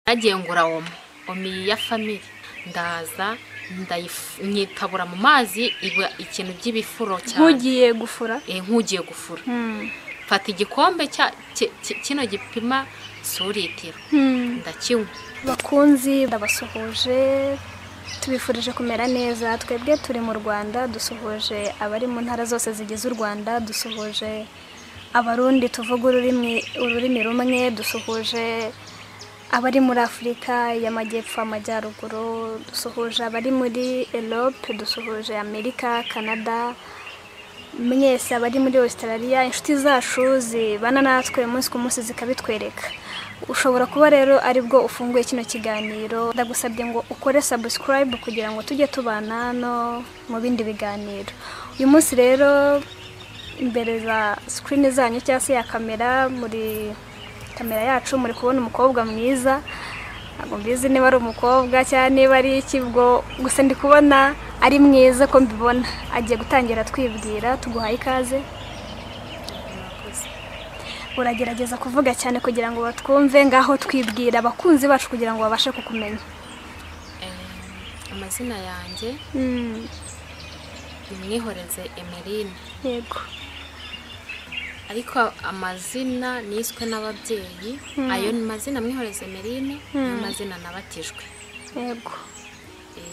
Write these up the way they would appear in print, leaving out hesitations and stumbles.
Nagiye ngura omo ya family, ndaza nyitabura mu mazi iba ikintu by'ibifuro cyane. Nkugiye gufura? Nkugiye gufura. Fata igikombe cya kino gipima suritiro ndakinywa. Bakunzi ndabasuhuje, tubifurije kumera neza. Twebwe turi mu Rwanda, dusuhuje abari mu ntara zose zigize u Rwanda, dusuhuje abarundi tuvuga ururimi rumwe, dusuhuje abari muri Afurika y'Amajyepfo, Amajyaruguru, dusuhuje abari muri Europe, dusuhuje Amerika, Canada, mwese abari muri Australia, inshuti zacu zibana natwe umunsi ku munsi zikabitwereka. Ushobora kuba rero aribwo ufunguye kino kiganiro, ndagusabye ngo ukore subscribe kugira ngo tujye tubana no mu bindi biganiro. Uyu munsi rero imbere za screen zanyu cyangwa se ya kamera, muri kamera yacu muri kubona umukobwa mwiza. Ntabwo mbizi niba ari umukobwa cyangwa niba ari iki, ubwo gusa ndi kubona ari mwiza ko mbibona. Agiye gutangira twibwira, tuguhaye ikaze. Uragerageza kuvuga cyane kugira ngo batwumve, ngaho twibwira abakunzi bacu kugira ngo babashe kukumenya. Amazina yanjye ni Mwihoreze Emeline. Yego. Ariko amazina niswe n'ababyeyi, ayo ni mazina Mwihoreze Emeline, ni amazina nabatijwe. Yego.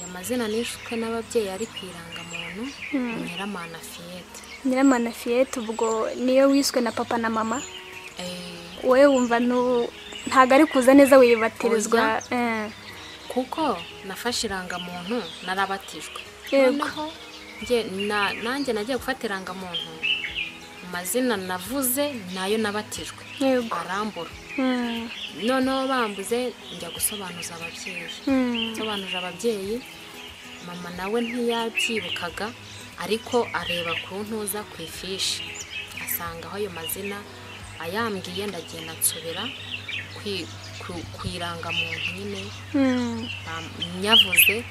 Amazina nishwe n'ababyeyi ari ku irangamuntu Nyiramana Fiyete. Nyiramana Fiyete, ubwo niyo wiswe na papa na mama? Wowe wumva ntago ari kuza neza wibatirizwa? Kuko nafashe irangamuntu narabatijwe. Noneho nanjye nagiye gufata irangamuntu, amazina navuze nayo nabatijwe, barambura. Noneho bambuze njya gusobanuza ababyeyi. Nsobanuje ababyeyi, mama nawe ntiyabyibukaga, ariko areba ku ntuza ku ifishi asanga aho ayo mazina ayambwiye, ndagenda nsubira ku irangamuntu nyine nyavuze,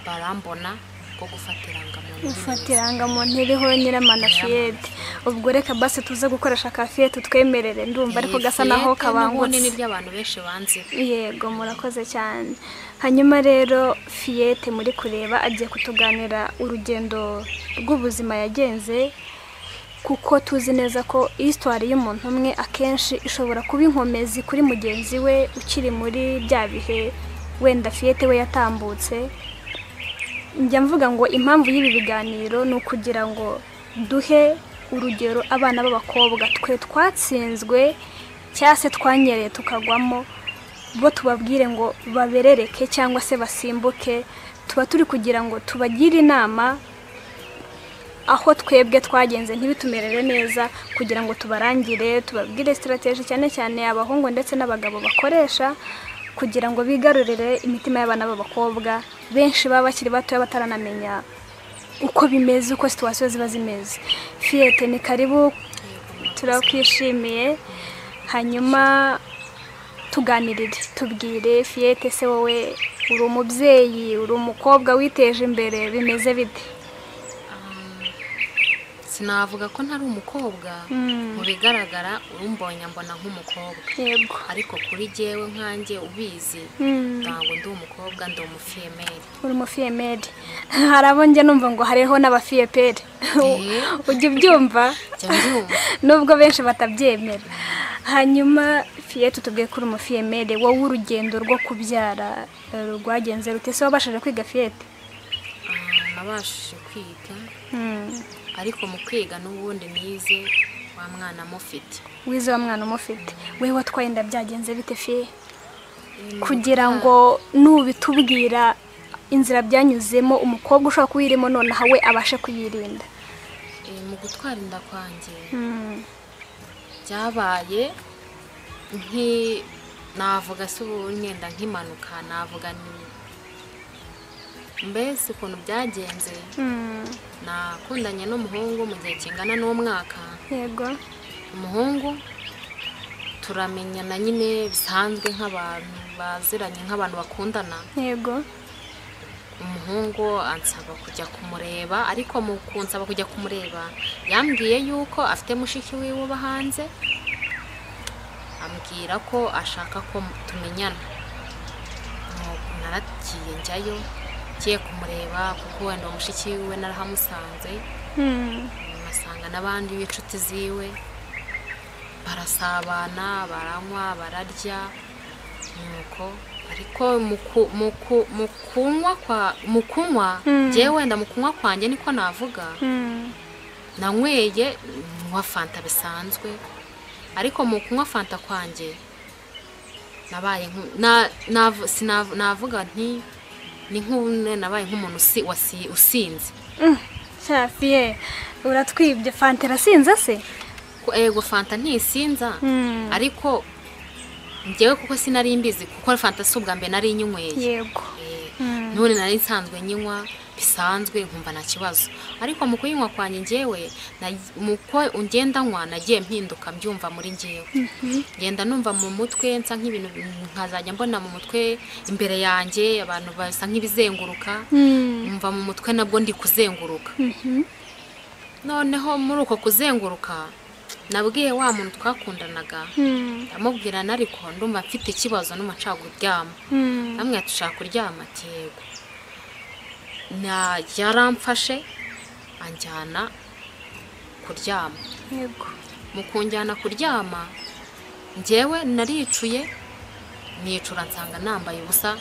barambona ko gufata irangamuntu. Gufata irangamuntu iriho Nyiramana Fiyete. Ubwo reka basi tuze gukoresha ka Fiyete twemerere, ndumva ariko gasa naho kabangutse. Ni ry'abantu benshi banzi. Yego, murakoze cyane. Hanyuma rero Fiyete muri kureba agiye kutuganira urugendo rw'ubuzima yagenze, kuko tuzi neza ko histoire y'umuntu umwe akenshi ishobora kuba inkomezi kuri mugenzi we ukiri muri bya bihe wenda Fiyete we yatambutse. Njya mvuga ngo impamvu y'ibi biganiro ni ukugira ngo duhe urugero abana b'abakobwa twe twatsinzwe cyangwa se twanyereye tukagwamo, bo tubabwire ngo baberereke cyangwa se basimbuke. Tuba turi kugira ngo tubagire inama aho twebwe twagenze ntibitumerere neza, kugira ngo tubarangire, tubabwire strategy cyane cyane abahungu ndetse n'abagabo bakoresha kugira ngo bigarurire imitima y'abana b'abakobwa benshi baba bakiri bato bataranamenya uko bimeze, uko situation ziba zimeze. Fiyete ni karibu, turakwishimiye. Hanyuma tuganirire, tubwire Fiyete, se wowe uri umubyeyi, uri umukobwa witeje imbere, bimeze bite? Sinavuga ko ntari umukobwa, mu bigaragara urumbonye mbona nk'umukobwa. Yego. Ariko kuri jewe nkanjye ubizi ntabwo ndi umukobwa, ndi umufiyemeri. Uri umufiyemeri. Hari abo njye numva ngo hariho n'abafiyeperi. Ujya ubyumva? Nubwo benshi batabyemera. Hanyuma Fiyete tubwiye ko uri umufiyemeri, wowe urugendo rwo kubyara rwagenze rute? Se wabashije kwiga Fiyete? Nabashije kwiga. Ariko mu kwiga n'ubundi nize wa mwana mufite. Wize wa mwana mufite. Wewe watwaye inda byagenze bite Fiye? Kugira ngo nubitubwira inzira byanyuzemo umukobwa ushaka kuyirimo nonaha we abashe kuyirinda. Mu gutwara inda kwanjye byabaye nki navuga se ubu ngenda nk'impanuka, navuga mbese ukuntu byagenze. Nakundanye n'umuhungu mu gihe kingana n'umwaka. Yego. Umuhungu turamenyana nyine bisanzwe nk'abantu baziranye, nk'abantu bakundana. Yego. Umuhungu ansaba kujya kumureba, ariko mu kunsaba kujya kumureba yambwiye yuko afite mushiki wiwe uba hanze, ambwira ko ashaka ko tumenyana. Naragiye njyayo ngiye kumureba kuko wenda mushiki we narahamusanze, ngasanga n'abandi b'inshuti ziwe barasabana, baranywa, bararya. Nuko ariko mu kunywa njyewe wenda mu kunywa kwanjye niko navuga, nanyweye nywa fanta bisanzwe, ariko mu kunywa fanta kwanjye nabaye navuga nti ni nk'umwe nabaye nk'umuntu usinze. Shafiye uratwibye, fanta irasinza se? Ego fanta ntisinza, ariko njyewe kuko sinari mbizi, kuko fanta si ubwa mbere nari nyinyweye. Yego. None nari nsanzwe nyinywa bisanzwe nkumva nta kibazo, ariko mu kuyinywa kwanjye njyewe muko ungenda nywa nagiye mpinduka mbyumva muri njyewe, ngenda numva mu mutwe nsa nk'ibintu nkazajya mbona mu mutwe imbere yanjye abantu basa nk'ibizenguruka, numva mu mutwe nabwo ndi kuzenguruka. Noneho muri uko kuzenguruka nabwiye wa muntu twakundanaga, ndamubwira ariko ndumva mfite ikibazo numva nshaka kuryama. Namwe atushaka kuryama ati yego. Na yaramfashe anjyana kuryama. Yego. Mu kunjyana kuryama njyewe naricuye nicura nsanga nambaye ubusa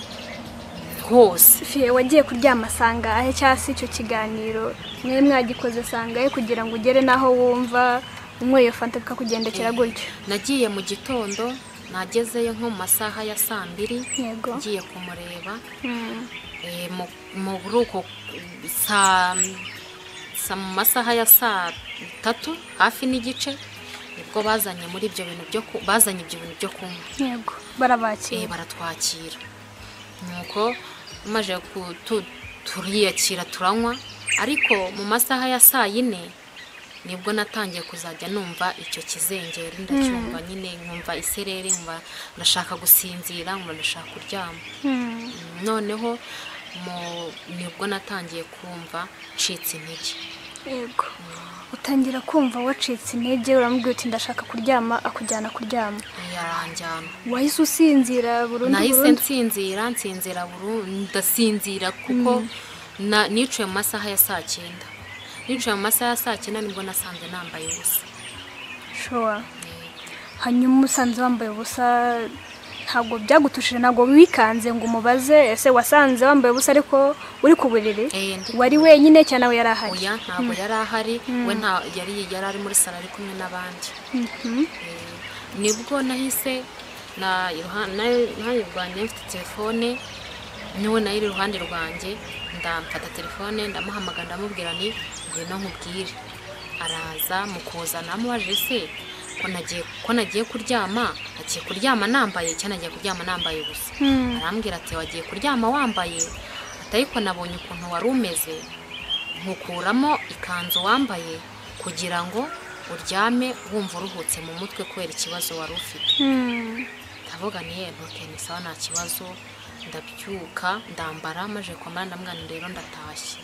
hose. Fiye wagiye kuryama sangahe cyangwa se icyo kiganiro mwe mwagikoze sangahe kugira ngo ugere naho wumva unyweye fanta bikakugendekera gutyo? Nagiye mu gitondo, nagezeyo nko mu masaha ya saa mbiri, ngiye kumureba. Mu ruko saa mu masaha ya saa 3 hafi n'igice nibwo bazanye muri ibyo bintu byo bazanye ibyo bintu byo kunywa. Yego, barabakira. Baratwakira. Nuko maje turiyakira turanywa, ariko mu masaha ya saa 4 nibwo natangiye kuzajya numva icyo kizengeri, ndacyumva nyine nkumva isereri, nkumva ndashaka gusinzira, nkumva ndashaka kuryama. Noneho nibwo natangiye kumva ncitse intege. Yego. Utangira kumva wacitse intege, uramubwira uti ndashaka kuryama, akujyana kuryama. Yaranjyana. Wahise usinzira burundu? Nahise nsinzira burundu, ndasinzira kuko nicuye mu masaha ya saa 9. Nicuye mu masaha ya saa 9 nibwo nasanze nambaye ubusa. Sure. Hanyuma usanze wambaye ubusa ntabwo byagutushije, ntabwo wikanze ngo umubaze ese wasanze wambaye ubusa ariko uri ku buriri? Wari wenyine cyane we yari ahari? Oya, ntabwo yari ahari, we nta yari ari muri sala ari kumwe n'abandi. Nibwo nahise na iruhande rwanjye mfite telefone, niwe nayo iri iruhande rwanjye, ndamfata telefone ndamuhamagara ndamubwira ni ngwino nkubwire. Araza mu kuza namubaje se ko nagiye kuryama, agiye kuryama nambaye cyane agiye kuryama nambaye gusa. Arambwira ati wagiye kuryama wambaye, ariko nabonye ukuntu wari umeze nkukuramo ikanzu wambaye kugira ngo uryame wumva uruhutse mu mutwe kubera ikibazo wari ufite. Ndavuga ni ntoke ni sawa nta kibazo, ndabyuka ndambara maje kwambara ndamwana rero ndatashye.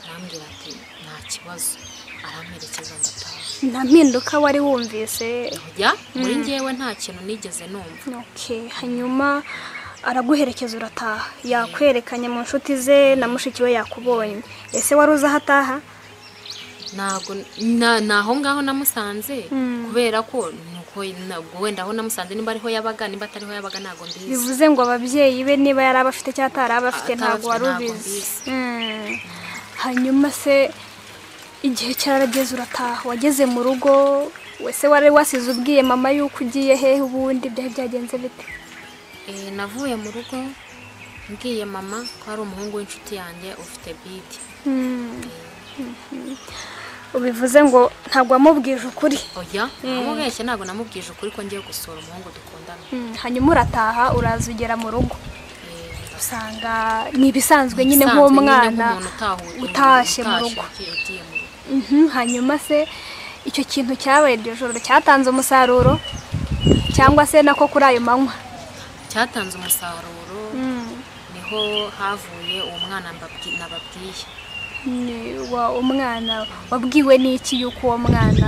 Arambwira ati nta kibazo, aramperekeza ndataha. Nta mpinduka wari wumvise? Oya, muri njyewe nta kintu nigeze numva. Okay, hanyuma araguherekeza urataha, yakwerekanye mu nshuti ze na mushiki we yakubonye. Ese wari uzi aho ataha? Ntabwo naho ngaho namusanze, kubera ko nuko wenda aho namusanze nimba ariho yabaga nimba atariho yabaga ntabwo mbizi. Bivuze ngo ababyeyi be niba yari abafite cyangwa atari abafite ntabwo wari ubizi. Hanyuma se igihe cyarageze urataha, wageze mu rugo wese wari wasize ubwiye mama yuko ugiye hehe ubundi byari byagenze bite? Navuye mu rugo mbwiye mama ko hari umuhungu w'inshuti yanjye ufite bidi. Ubivuze ngo ntabwo wamubwije ukuri? Oya, namubeshye ntabwo namubwije ukuri ko ngiye gusura umuhungu dukundana. Hanyuma urataha uraza ugera mu rugo usanga ni ibisanzwe nyine nk'umwana utashye mu rugo. Hanyuma se icyo kintu cyabaye iryo joro cyatanze umusaruro cyangwa se nako kuri ayo manywa? Cyatanze umusaruro, niho havuye uwo mwana nababwiye. Umwana wabwiwe n'iki yuko uwo mwana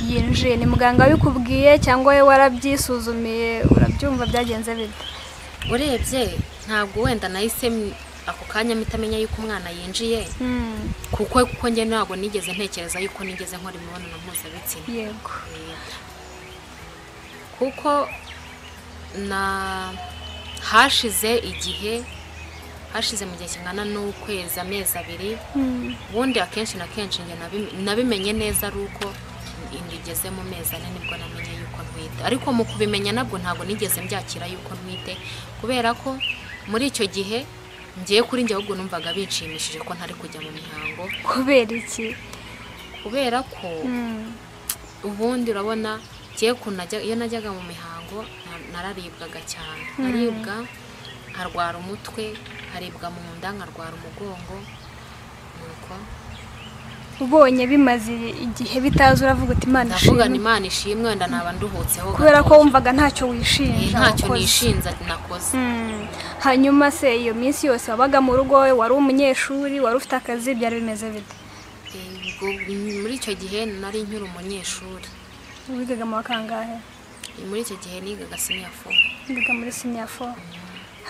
yinjiye? Ni muganga wabikubwiye cyangwa we warabyisuzumiye urabyumva byagenze bite? Urebye Ntabwo wenda nahise ako kanya mpita menya yuko umwana yinjiye, kuko njye ntabwo nigeze ntekereza yuko nigeze nkora imibonano mpuzabitsina. Yego. Kuko na hashize igihe, hashize mu gihe kingana n'ukwezi, amezi 2, ubundi akenshi na kenshi njye nabimenye neza ari uko inda igeze mu mezi 4 nibwo namenye yuko ntwite. Ariko mu kubimenya nabwo ntabwo nigeze mbyakira yuko ntwite, kubera ko muri icyo gihe ngiye kuri njye ahubwo numvaga binshimishije ko ntari kujya mu mihango. Kubera iki? Kubera ko ubundi urabona ngiye kunajya, iyo najyaga mu mihango nararibwaga cyane, naribwa nkarwara umutwe, nkaribwa mu nda, nkarwara umugongo. Nuko ubonye bimaze igihe bitaza uravuga uti Imana ishimwe. Ndavuga Imana ishimwe, wenda naba nduhutseho, kubera ko wumvaga ntacyo wishinja. Ntacyo nishinza nakoze. Hanyuma se iyo minsi yose wabaga mu rugo, wari umunyeshuri, wari ufite akazi, byari bimeze bite? Muri icyo gihe nari nkiri umunyeshuri. Wigaga mu wa kangahe? Muri icyo gihe nigaga senior 4. Nigaga muri senior 4.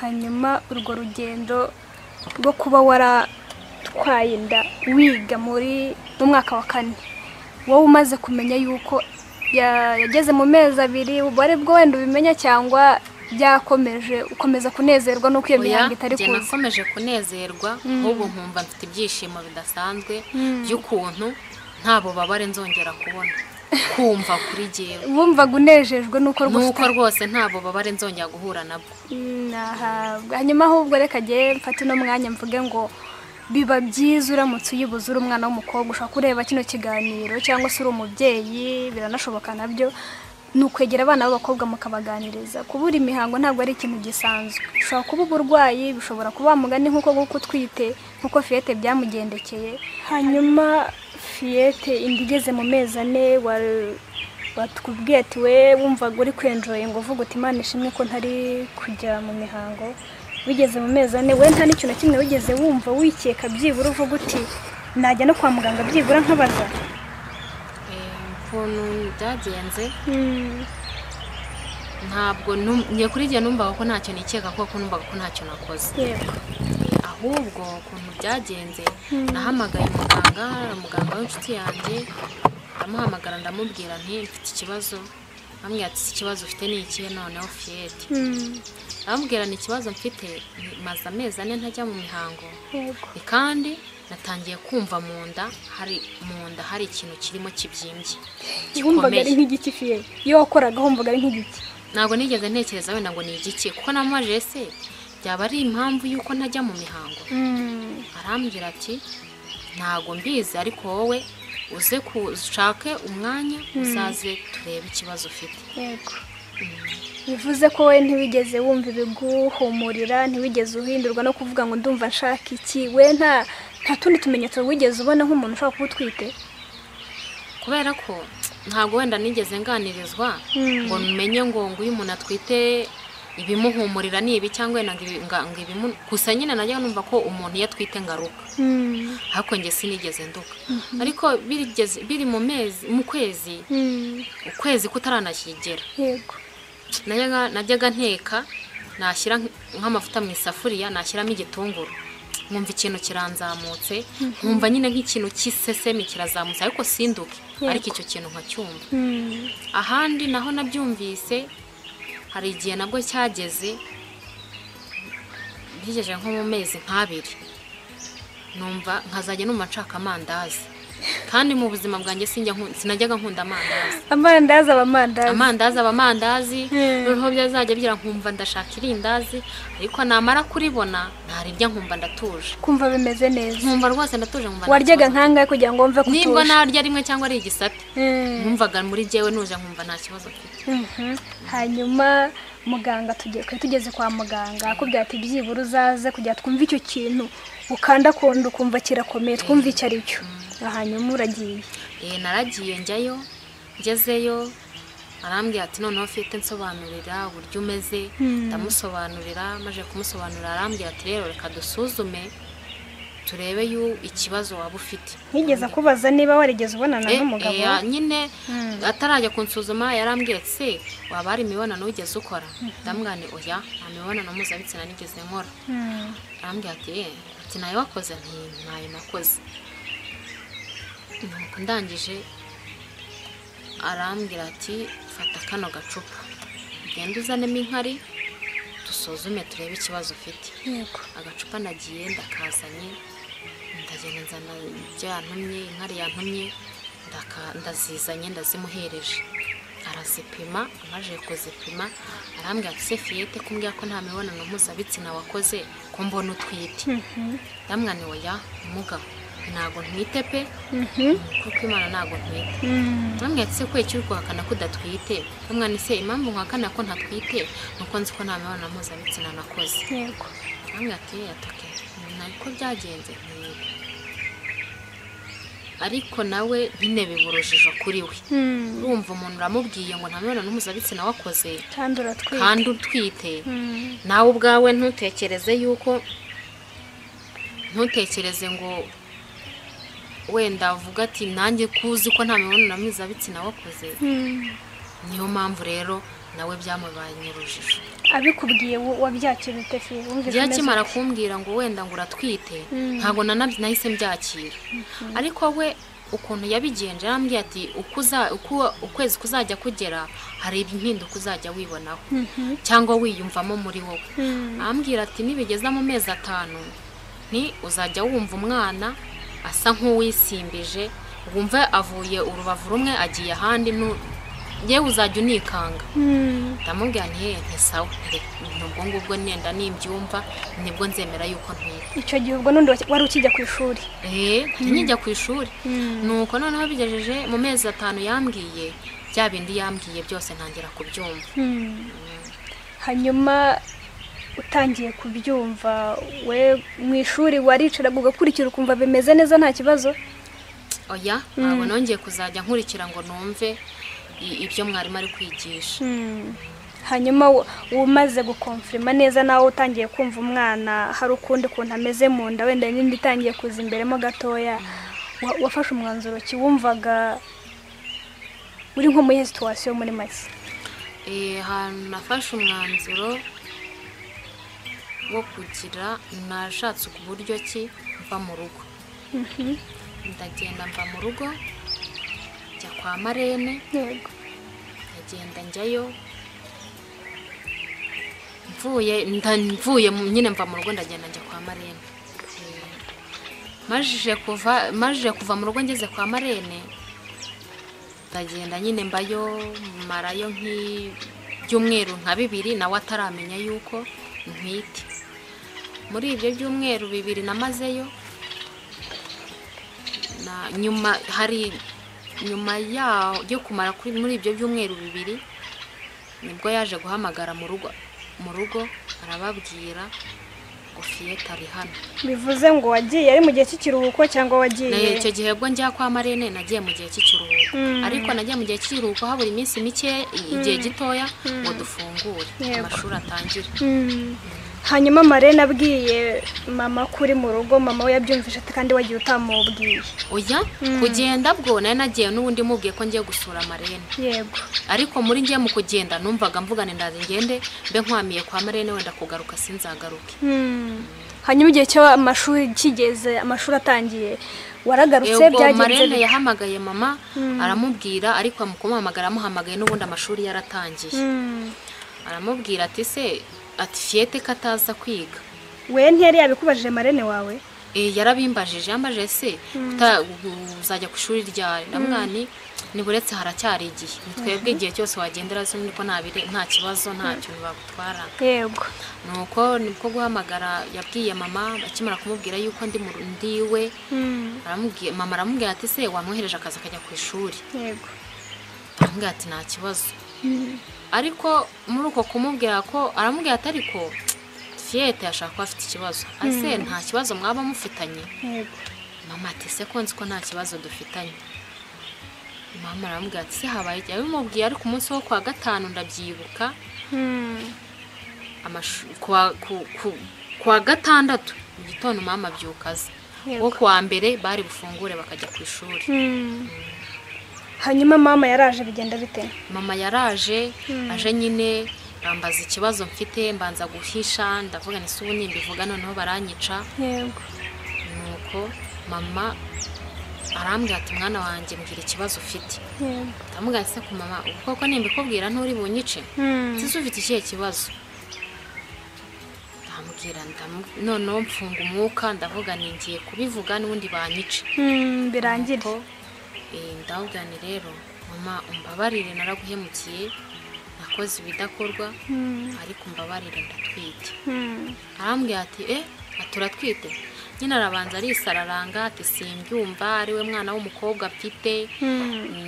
Hanyuma urwo rugendo rwo kuba waratwaye inda wiga muri mu mwaka wa 4, wowe umaze kumenya yuko yageze mu mezi 2, ubwo bwo wenda ubimenya cyangwa byakomeje ukomeza kunezerwa nuko iyo mihango itari kuza? Nakomeje kunezerwa, ahubwo nkumva mfite ibyishimo bidasanzwe by'ukuntu nta bubabare nzongera kubona, kumva kuri jyewe. Wumvaga unejejwe nuko rwose nta bubabare nzongera guhura nabwo. Hanyuma ahubwo reka jye mfate uno mwanya mvuge ngo biba byiza uramutse uyibuze uri umwana w'umukobwa ushaka kureba kino kiganiro, cyangwa se uri umubyeyi, biranashoboka nabyo, ni ukwegera abana b'abakobwa mukabaganiriza. Kubura imihango ntabwo ari ikintu gisanzwe, bishobora kuba uburwayi, bishobora kuba mugani nk'uko nguko utwite, nk'uko Fiyete byamugendekeye. Hanyuma Fiyete inda igeze mu mezi 4, batubwiye ati we wumvaga uri kwenjoye ngo uvuge uti Imana ishimwe ko ntari kujya mu mihango. Bigeze mu mezi 4, we nta n'ikintu na kimwe wigeze wumva wikeka, byibura uvuga uti najya no kwa muganga byibura nkabaza? Ukuntu byagenze ntabwo njye kuri jye numvaga ko ntacyo nikeka, kuko numvaga ko ntacyo nakoze. Yego. Ahubwo ukuntu byagenze, nahamagaye umuganga w'inshuti yanjye, ndamuhamagara ndamubwira nti mfite ikibazo. Ambwira ati ikibazo ufite ni ikihe noneho Fiyete? Ndamubwira ni ikibazo mfite, maze amezi 4 ntajya mu mihango. Kandi natangiye kumva mu nda hari ikintu kirimo kibyimbye. Wumvaga ari nk'igiki Fiyete? Iyo wakoraga wumvaga ari nk'igiki? Ntabwo nigeze ntekereza wenda ngo ni igiki, kuko namubajije se byaba ari impamvu yuko ntajya mu mihango. Arambwira ati ntabwo mbizi, ariko wowe uze ushake umwanya uzaze turebe ikibazo ufite. Yego. Bivuze ko we ntiwigeze wumva ibiguhumurira, ntiwigeze uhindurwa no kuvuga ngo ndumva nshaka iki, we nta tundi tumenyetso wigeze ubona nk'umuntu ushobora kuba utwite? Kubera ko ntabwo wenda nigeze nganirizwa ngo menye ngo uyu umuntu atwite ibimuhumurira ni ibi cyangwa wenda ngo ibimu, gusa nyine najya numva ko umuntu iyo atwite ngaruka, ariko njye sinigeze nduka. Ariko biri mu mezi, mu kwezi, ukwezi kutaranakigera. Yego. Najyaga nteka, nashyira nk'amavuta mu isafuriya, nashyiramo igitunguru, nkumva ikintu kiranzamutse, nkumva nyine nk'ikintu cy'isesemi kirazamutse, ariko sinduke, ariko icyo kintu nkacyumva. Ahandi naho nabyumvise, hari igihe nabwo cyageze, ngejeje nko mu mezi 2, numva nkazajya numva nshaka amandazi. Kandi mu buzima bwanjye sinajyaga nkunda amandazi. Amandazi aba amandazi. Amandazi aba amandazi, noneho byazajya bigira nkumva ndashaka irindazi, ariko namara kuribona narirya nkumva ndatuje. Kumva bimeze neza. Nkumva rwose ndatuje, nkumva. Waryaga nkangahe kugira ngo wumve kutuje? Nibwo narya rimwe cyangwa ari igisate. Numvaga muri jyewe nuje nkumva nta kibazo mfite. Hanyuma muganga tugeze kwa muganga akubwira ati byibura uzaze kugira twumve icyo kintu ukanda kondo ukumva kirakomeye, twumve icyo ari cyo. Hanyuma uragiye? Naragiye njyayo, ngezeyo arambwira ati noneho Fiyete nsobanurira uburyo umeze. Ndamusobanurira, maze kumusobanurira arambwira ati rero reka dusuzume Turebe ikibazo waba ufite. Ntigeze kubaza niba warigeze ubonana n'umugabo? Nyine atarajya kunsuzuma yarambwiye ati se waba hari imibonano wigeze ukora? Ndamubwira nti oya, nta mibonano mpuzabitsina nigeze nkora. Arambwira ati ati nayo wakoze? Nti ntayo nakoze. Nuko ndangije arambwira ati fata kano gacupa ugende uzanemo inkari dusuzume turebe ikibazo ufite. Agacupa nagiye ndakazanye, ndagenda nzana ibyo yantumye, inkari yantumye ndazizanye ndazimuhereje, arazipima. Amaze kuzipima arambwira ati se Fiyete kumbwira ko nta mibonano mpuzabitsina wakoze ko mbona utwite? Ndamubwira nti oya mugabo, ntago ntwite pe, kuko Imana ntago ntwite. Ndamubwira ati se ko icyo uri guhakana ko udatwite? Ndamubwira nti se impamvu nkahakana ko ntatwite nuko nzi ko nta mibonano mpuzabitsina nakoze. Arambwira ati atoke niko byagenze. Ariko nawe nyine biba urujijo kuri we. Urumva umuntu uramubwiye ngo nta mibonano mpuzabitsina wakoze kandi utwite, nawe ubwawe ntutekereze yuko, ntutekereze ngo wenda avuga ati nanjye kuzi ko nta mibonano mpuzabitsina wakoze. Niyo mpamvu rero nawe byamubanye urujijo. Abikubwiye wabyakira ute Fiye? Byakimara kumbwira ngo wenda ngo uratwite, ntabwo nahise mbyakira. Ariko we ukuntu yabigenje yarambwiye ati ukwezi kuzajya kugera hari impinduka uzajya wibonaho cyangwa wiyumvamo muri wowe. Arambwira ati nibigeza mu mezi 5 ni uzajya wumva umwana asa nk'uwisimbije, wumve avuye urubavu rumwe agiye ahandi, yewe uzajya unikanga. Ndamubwira nti nti sawa, nubwo ngubwo nenda nimbyumva nibwo nzemera yuko ntwite. Icyo gihe ubwo nundi wari ukijya ku ishuri? Nkijya ku ishuri. Nuko noneho bigejeje mu mezi 5 yambwiye bya bindi yambwiye byose ntangira kubyumva. Hanyuma utangiye kubyumva we mu ishuri waricaraga ugakurikira ukumva bimeze neza nta kibazo? Oya, ntabwo nongeye kuzajya nkurikira ngo numve ibyo mwarimu ari kwigisha. Hanyuma umaze gukonfirma neza nawe utangiye kumva umwana hari ukundi kuntu ameze mu nda, wenda n'indi itangiye kuza imberemo gatoya, wafashe umwanzuro ki? Wumvaga uri nko muri situation muri make? Nafashe umwanzuro wo kugira, nashatse ku buryo ki mva mu rugo. Ndagenda mva mu rugo njya kwa Marene. Ndagenda njyayo, mvuye nyine mva mu rugo ndagenda njya kwa Marene. Majije kuva mu rugo ngeze kwa Marene, ndagenda nyine mbayo marayo nk'ibyumweru nka 2 nawe ataramenya yuko ntwite. Muri ibyo byumweru 2 namazeyo, na nyuma hari nyuma yo kumara muri ibyo byumweru 2 nibwo yaje guhamagara mu rugo arababwira ngo Fiyete ari hano. Bivuze ngo wagiye ari mu gihe cy'ikiruhuko cyangwa wagiye? Icyo gihe bwo njya kwa Marene nagiye mu gihe cy'ikiruhuko. Ariko nagiye mu gihe cy'ikiruhuko habura iminsi mike, igihe gitoya ngo dufungure amashuri atangire. Hanyuma Marene abwiye mama kuri mu rugo, mama we yabyumvise ati kandi wagiye utamubwiye? Oya, kugenda bwo nari nagiye n'ubundi mubwiye ko ngiye gusura Marene. Yego. Ariko muri ngiye mu kugenda numvaga mvugane ndaze ngende mbe nkwamiye kwa Marene wenda kugaruka sinzagaruke. Hanyuma igihe cyo amashuri kigeze, amashuri atangiye, waragarutse byagenze? Marene yahamagaye mama aramubwira, ariko amuhamagara amuhamagaye n'ubundi amashuri yaratangiye. Aramubwira ati se ati Fiyete kataza kwiga. We ntiyari yabikubajije Marene wawe? Yarabimbajije, yambajije se uzajya ku ishuri ryari? Ndamwani niburetse haracyari igihe, twebwe igihe cyose wagendera zo niko nta kibazo, nta kintu bagutwara. Yego. Nuko nibwo guhamagara yabwiye mama, akimara kumubwira yuko ndi ndiwe, aramubwiye mama aramubwira ati se wamwohereje akaza akajya ku ishuri. Yego. Aramubwira ati nta kibazo. Ariko muri uko kumubwira ko aramubwira ati ariko Fiyete ashaka ko afite ikibazo. Ase nta kibazo mwaba mufitanye? Yego. Mama ati se ko nzi ko nta kibazo dufitanye. Mama aramubwira ati se habaye iki? Yabimubwiye ariko umunsi wo kwa 5 ndabyibuka. Kwa 6 mu gitondo mama abyuka aza. Wo kuwa mbere bari bufungure bakajya ku ishuri. Hanyuma mama yaraje bigenda bite? Mama yaraje aje nyine bambaza ikibazo mfite, mbanza guhisha, ndavuga nti ubu nimbivuga noneho baranyica. Yego. Nuko mama arambwira ati mwana wanjye mbwira ikibazo ufite. Yego. Ndamubwira se ku mama ubu koko nimbikubwira nturi bunyice? Sisi ufite ikihe kibazo? Ndamubwira noneho mfunga umwuka, ndavuga nti ngiye kubivuga n'ubundi banyice. Birangire. Ndamubwira nti rero mama umbabarire naraguhemukiye, nakoze ibidakorwa, ariko umbabarire ndatwite. Arambwira ati aturatwite? Nyine arabanza arisararanga ati simbyumva, ari we mwana w'umukobwa mfite,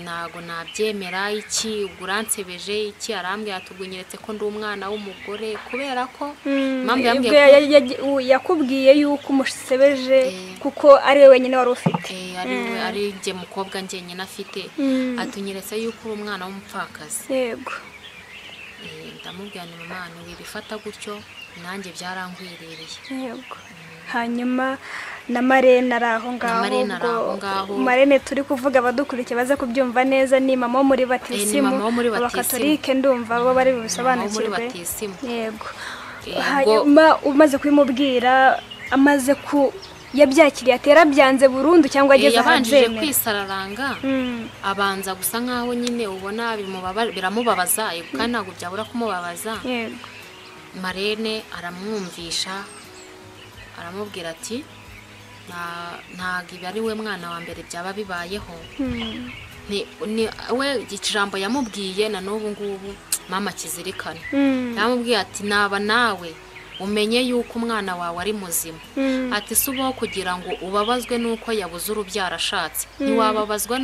ntago nabyemera iki, ubwo uransebeje iki. Arambwira ati ubwo unyeretse ko ndi umwana w'umugore, kubera ko impamvu yambwiye yakubwiye yuko umusebeje kuko ari we wenyine wari ufite, ari njye mukobwa njyenyine afite, atunyeretse yuko uri umwana w'umupfakazi. Yego. Ndamubwira nti mama wibifata gutyo, nanjye byarangwiririye. Yego. Hanyuma na Marene ari aho ngaho, Marene turi kuvuga abadukurikiye baze kubyumva neza, ni mama wo muri batisimu, abakatolike ndumva bo bari bubisobanukirwe. Yego. Hanyuma umaze kubimubwira, amaze ku yabyakiriye atera byanze burundu cyangwa ageze ahanze kwisararanga, abanza gusa nkaho nyine ubona biramubabaza, kandi ntabwo byabura kumubabaza. Yego. Marene aramwumvisha, aramubwira ati ntago ibi ari we mwana wa mbere byaba bibayeho. We ijambo yamubwiye na n'ubu ngubu mama kizirikana, yamubwiye ati naba nawe umenye yuko umwana wawe ari muzima. Ati si ubaho kugira ngo ubabazwe nuko yabuze urubyaro ashatse, ntiwababazwa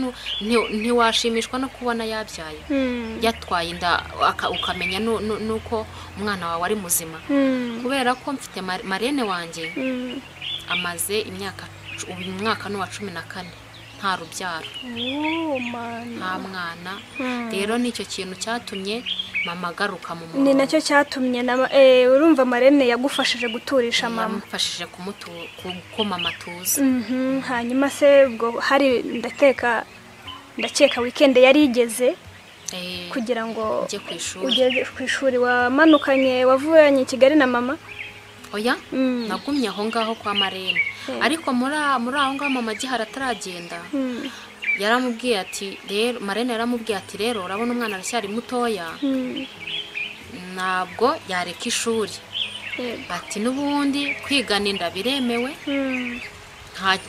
ntiwashimishwa no kubona yabyaye yatwaye inda, ukamenya nuko umwana wawe ari muzima. Kubera ko mfite Marene wanjye amaze imyaka, uyu mwaka ni uwa 14 nta rubyaro, nta mwana. Rero nicyo kintu cyatumye mama agaruka mu murongo. Ni nacyo cyatumye urumva Marene yagufashije guturisha mama, yamufashije ko mama atuza. Hanyuma se ubwo hari ndakeka weekend yari igeze kugira ngo ujye ku ishuri. Ugeze ku ishuri wamanukanye wavuyanye i Kigali na mama? Oya, nagumye aho ngaho kwa Marene. Ariko muri aho ngaho mama agihari ataragenda, yaramubwiye ati rero, Marene yaramubwiye ati rero urabona umwana aracyari mutoya, ntabwo yareka ishuri. Ati n'ubundi kwigana inda biremewe,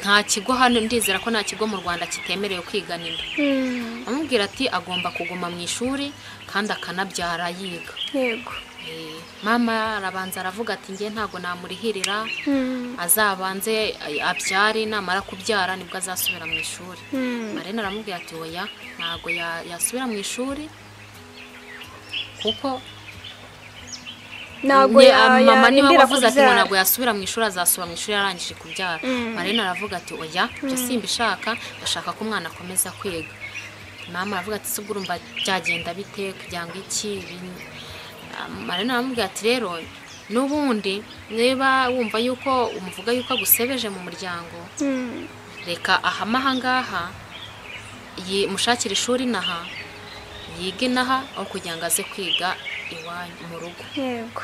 nta kigo hano, ndizera ko nta kigo mu Rwanda kitemerewe kwigana inda. Amubwira ati agomba kuguma mu ishuri kandi akanabyara yiga. Yego. Mama arabanza aravuga ati nge ntago namurihirira, azabanze abyare, namara kubyara nibwo azasubira mu ishuri. Marene aramubwira ati oya ntago yasubira mu ishuri kuko ntago mama niwe wavuze ati ntago yasubira mu ishuri, azasubira mu ishuri yarangije kubyara. Marene aravuga ati oya ibyo simbishaka, ndashaka ko umwana akomeza kwiga. Mama aravuga ati subwo urumva byagenda bite kugira ngo iki. Marene aramubwira ati rero n'ubundi niba wumva yuko umuvuga yuko agusebeje mu muryango, reka ahama aha ngaha, mushakire ishuri naha, yige naha, aho kugira ngo aze kwiga iwanyu mu rugo. Yego.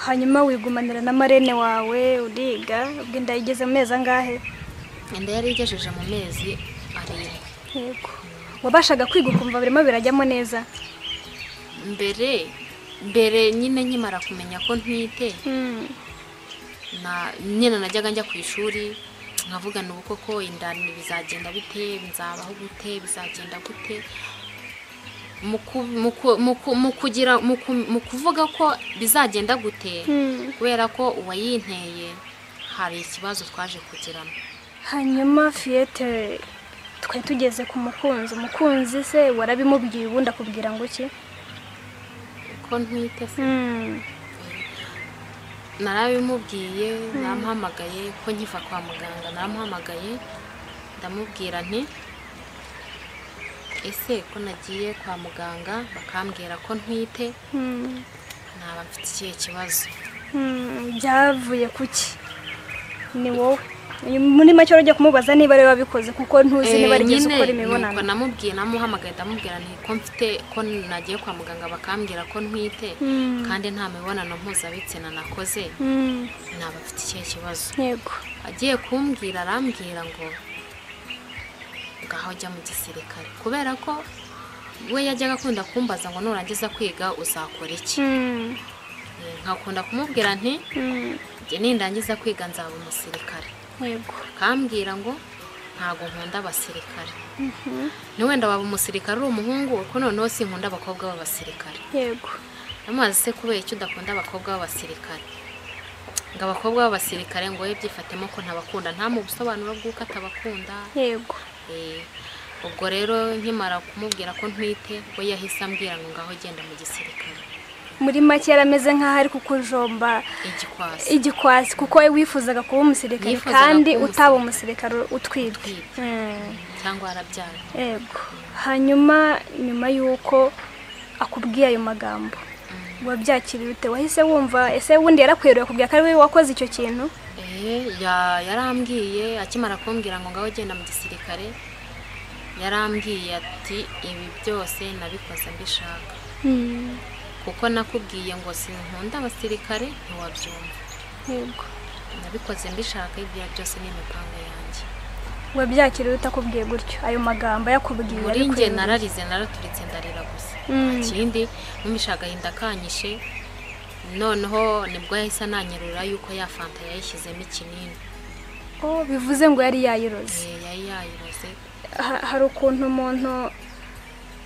Hanyuma wigumanira na Marene wawe uriga, ubwo inda igeze mu mezi angahe? Inda yari igejeje mu mezi 7. Yego. Wabashaga kwiga ukumva birimo birajyamo neza? Mbere nyine nkimara kumenya ko ntwite, na nyine najyaga njya ku ishuri nkavuga n'ubu koko inda bizagenda bite, nzabaho gute, bizagenda gute, mu kuvuga ko bizagenda gute, kubera ko uwayinteye hari ikibazo twaje kugirana. Hanyuma Fiyete twari tugeze ku mukunzi, umukunzi se warabimubwiye ubundi akubwira ngo iki? Ko ntwite se? Narabimubwiye, naramuhamagaye ko nkiva kwa muganga, naramuhamagaye ndamubwira nti ese ko nagiye kwa muganga bakambwira ko ntwite, naba mfite ikihe kibazo? Byavuye kuki? Ni wowe Muri make ujya kumubaza niba ari wabikoze kuko ntuzi niba arigeze ukora imibonano. Nuko namubwiye, namuhamagaye ndamubwira nti ko mfite, ko nagiye kwa muganga bakambwira ko ntwite kandi nta mibonano mpuzabitsina nakoze, naba mfite ikihe kibazo? Yego. Agiye kumbwira arambwira ngo ngaho jya mu gisirikare, kubera ko we yajyaga akunda kumbaza ngo nurangiza kwiga uzakora iki? Nkakunda kumubwira nti njye nindangiza kwiga nzaba umusirikare. Yego. Akambwira ngo ntago nkunda abasirikare. Ni wenda waba umusirikare uri umuhungu, kuko noneho sinkunda abakobwa b'abasirikare. Yego. Namaze se kubera icyo udakunda abakobwa b'abasirikare? Ngo abakobwa b'abasirikare ngo we byifatemo ko ntabakunda, nta mu busobanuro bw'uko atabakunda. Yego. Ubwo rero nkimara kumubwira ko ntwite, we yahise ambwira ngo ngaho genda mu gisirikare. Muri make yarameze nkaho ari kukujomba igikwasi, kuko we wifuzaga kuba umusirikare kandi utaba umusirikare utwite cyangwa warabyara. Yego. Hanyuma nyuma yuko akubwiye ayo magambo wabyakiriye ute? Wahise wumva ese wundi yarakweruye akubwiye ko ari we wakoze icyo kintu? Yarambwiye akimara kumbwira ngo ngaho genda mu gisirikare, yarambwiye ati ibi byose nabikoze mbishaka. Kuko nakubwiye ngo sinkunda abasirikare ntiwabyumva. Yego. Nabikoze mbishaka, ibyo byose ni imipango yanjye. Wabyakiriye utakubwiye gutyo ayo magambo yakubwiye? Muri njye nararize, naraturitse, ndarira gusa. Ikindi numvisha agahinda kanyishe, noneho nibwo yahise ananyerura yuko ya fanta yayishyizemo ikinini. Oh, bivuze ngo yari yayiroze. Yari yayiroze. Hari ukuntu umuntu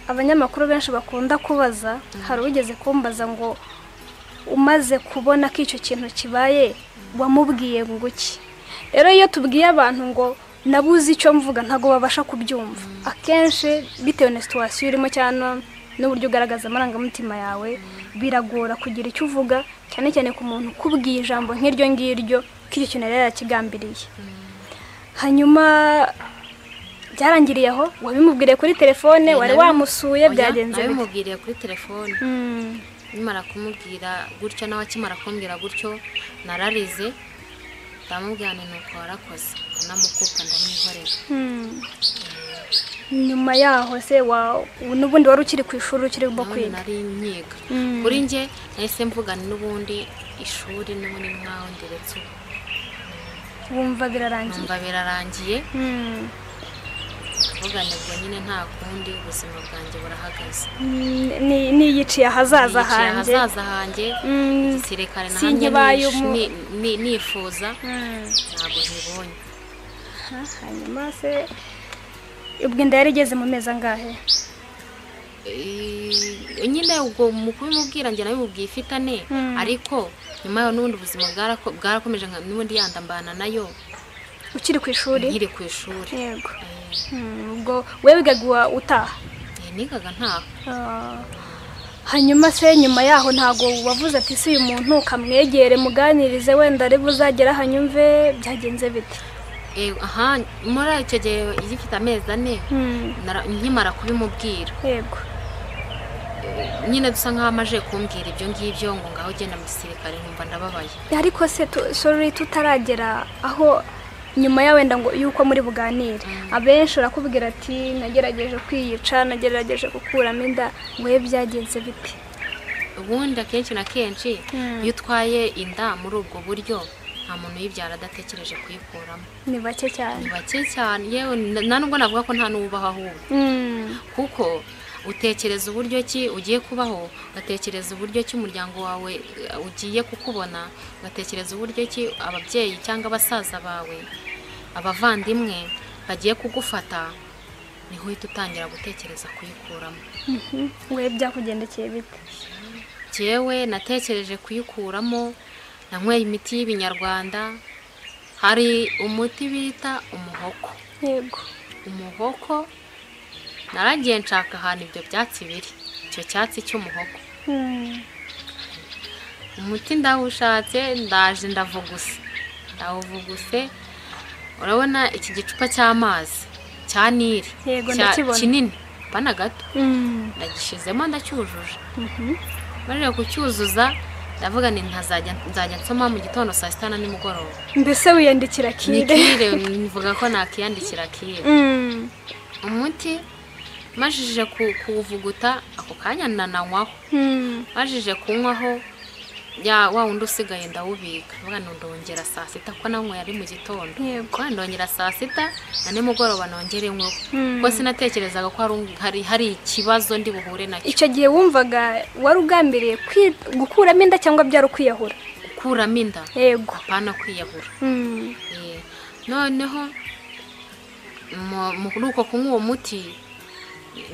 abanyamakuru benshi bakunda kubaza, hari ugeze kumbaza ngo umaze kubona ko icyo kintu kibaye wamubwiye ngo iki? Rero iyo tubwiye abantu ngo nabuze icyo mvuga ntago babasha kubyumva. Akenshi bitewe na situation urimo cyane n'uburyo ugaragaza amarangamutima yawe, biragora kugira icyo uvuga, cyane cyane ku muntu ukubwiye ijambo nk'iryo ngiryo ko icyo kintu yari yakigambiriye. Hanyuma byarangiriye aho? Wabimubwiriye kuri telefone? Wari wamusuye? Byagenze bite? Nabimubwiriye kuri telefone. Nimara kumubwira gutyo nawe akimara kumbwira gutyo nararize, ndamubwira nti nuko warakoze, ndanamukupa ndamwihorera. Nyuma yaho se n'ubundi wari ukiri ku ishuri ukiri bwo kwiga? Nari nyiga. Kuri njye nahise mvuga n'ubundi ishuri n'ubundi nkaho nderetse ubu. Wumva birarangiye? Numva birarangiye. Mvuga nibwo nyine nta kundi, ubuzima bwanjye burahagaze. Niyiciye ahazaza hanjye. Ahazaza hanjye, igisirikare nahamye nifuza ntabwo nkibonye. Hanyuma se ubwo inda yari igeze mu mezi angahe? Nyine ubwo mu kubimubwira njye nabimubwiye ifite ane, ariko nyuma yaho n'ubundi ubuzima bwarakomeje, n'ubundi yandambana nayo. Ukiri ku ishuri? Nkiri ku ishuri. Yego. Ubwo we wigaga utaha? Nigaga ntaha. Hanyuma se nyuma yaho ntago wavuze ati si uyu muntu kamwegere muganirize wenda ari buzagera hanyumve byagenze bite? Aha muri icyo gihe igifite amezi ane nkimara kubimubwira. Yego. Nyine dusa nkaho amaje kumbwira ibyo ngibyo ngo ngaho genda mu gisirikare, nkumva ndababaye. Ariko se sorry tutaragera aho nyuma ya wenda ngo yuko muri buganire, abenshi urakubwira ati nagerageje kwiyica, nagerageje gukuramo inda, we byagenze bite? Ubundi akenshi na kenshi iyo utwaye inda muri ubwo buryo nta muntu uyibyara adatekereje kuyikuramo. Ni bake cyane. Ni bake cyane, yewe nta nubwo navuga ko nta n'ubaho ahubwo. Kuko utekereza uburyo ki ugiye kubaho, ugatekereza uburyo ki umuryango wawe ugiye kukubona, ugatekereza uburyo ki ababyeyi cyangwa abasaza bawe, abavandimwe bagiye kugufata, niho uhita utangira gutekereza kuyikuramo. We byakugendekeye bite? Jewe natekereje kuyikuramo, nanyweye imiti y'ibinyarwanda, hari umuti bita umuhoko. Yego. Umuhoko naragiye nshaka ahantu ibyo byatsi biri, icyo cyatsi cy'umuhoko. Umuti ndawushatse, ndaje ndavuguse, ndawuvuguse. Urabona iki gicupa cy'amazi cya Nili kinini bana gato, ndagishizemo ndacyujuje. Marire kucyuzuza Ndavuga nti nzajya nsoma mu gitondo saa sita na nimugoroba. Mbese wiyandikira kire? Ni kire, mvuga ko nakiyandikira kire. Umuti majije kuwuvuguta ako kanya nananywaho. Majije kunywaho ya wa wundi usigaye ndawubika. Mvuga nti ndongera saa sita ko nanyweye ari mu gitondo. Yego. Ndongera saa sita na nimugoroba nongere nyweho. Kuko sinatekerezaga ko hari ikibazo ndi buhure nacyo. Icyo gihe wumvaga wari ugambiriye gukuramo inda cyangwa byari ukwiyahura? Gukuramo inda. Yego. Apana kwiyahura. Noneho muri uko kunywa uwo muti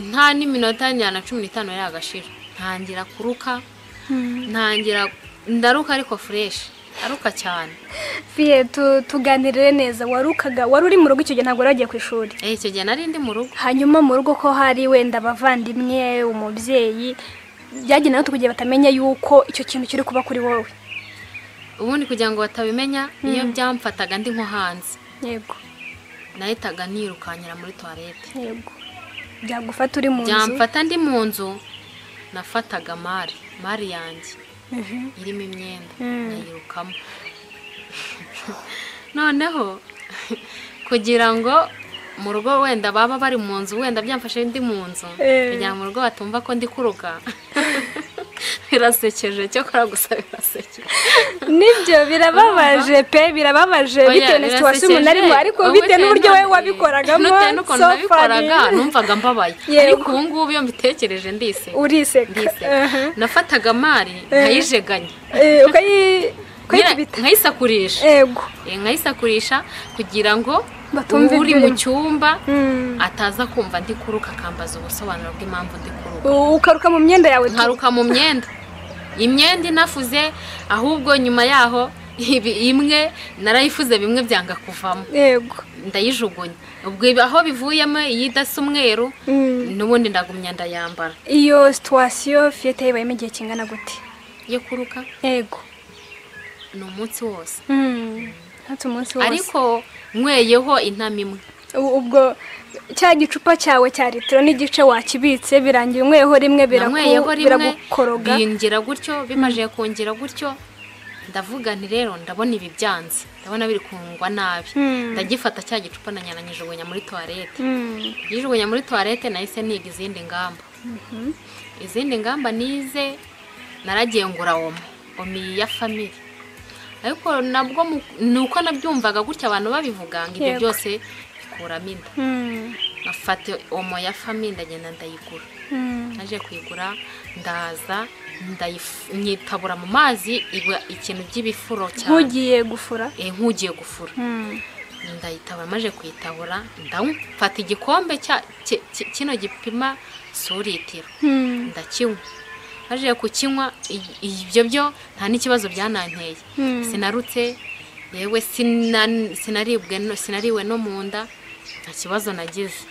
nta n'iminota na 15 yagashira ntangira kuruka. Ntangira ndaruka ariko fresh, aruka cyane. Fiye, tuganirire neza, warukaga wari uri mu rugo icyo gihe, ntabwo wari wagiye ku ishuri? Icyo gihe nari ndi mu rugo. Hanyuma mu rugo ko hari wenda abavandimwe, umubyeyi, byagenewe kugira batamenya yuko icyo kintu kiri kuba kuri wowe? Ubundi kugira ngo batabimenya, iyo byamfataga ndi nko hanze. Yego. Nahitaga nirukanyira muri toilette. Yego. Byagufata uri mu nzu? Byamfata ndi mu nzu, nafataga mari yanjye irimo imyenda, nkayirukamo. Noneho kugira ngo mu rugo wenda baba bari mu nzu, wenda byamfashe ndi mu nzu, kugira ngo mu rugo batumva ko ndi kuruka. Birasekeje, cyakora gusa birasekeje. Nibyo, birababaje pe, birababaje bitewe na situation umuntu arimo, ariko bitewe n'uburyo wowe wabikoragamo. Bitewe n'ukuntu nabikoraga, numvaga mbabaye. Ariko ubu ngubu iyo mbitekereje ndiseka. Uriseka. Nafataga mari nkayijeganya. Ukayikubita. Nkayisakurisha. Yego. Nkayisakurisha kugira ngo uri mu cyumba ataza kumva ndi kuruka akambaza ubusobanuro bw'impamvu ndi kuruka. Ukaruka mu myenda yawe? Nkaruka mu myenda. Imyenda inafuze, ahubwo nyuma yaho imwe narayifuze bimwe byanga kuvamo. Yego. Ndayijugunya. Ubwo aho bivuyemo iyidasa umweru n'ubundi ndagumya ndayambara. Iyo situation Fiyete yabayemo igihe kingana gute? Yo kuruka? Yego. Ni umunsi wose. Hatse umunsi wose. Ariko nkweyeho intama imwe. Ubwo cya gicupa cyawe cya litiro n'igice wakibitse, birangiye unkweyeho rimwe biragukoroga. Bingira gutyo, bimaje kongera gutyo, ndavuga nti rero ndabona ibi byanze, ndabona biri kungwa nabi. Ndagifata cya gicupa nanyanyijugunya muri toilette. Yijugunya muri toilette, nahise niga izindi ngamba. Izindi ngamba nize, naragiye ngura omo ya family. Ariko nabwo nuko nabyumvaga gutya abantu babivuga ngo ibyo byose bikuramo inda. Nafata omo ya family ndagenda ndayigura. Naje kuyigura ndaza nyitabura mu mazi iba ikintu by'ibifuro cyane. Nkugiye gufura? Nkugiye gufura. Ndayitabura, maje kuyitabura ndamfata igikombe cya kino gipima suritiro. Ndakinywa. Aje kukinywa ibyo byo nta n'ikibazo byananteye. Sinarutse, yewe sinaribwe no sinariwe no mu nda, nta kibazo nagize.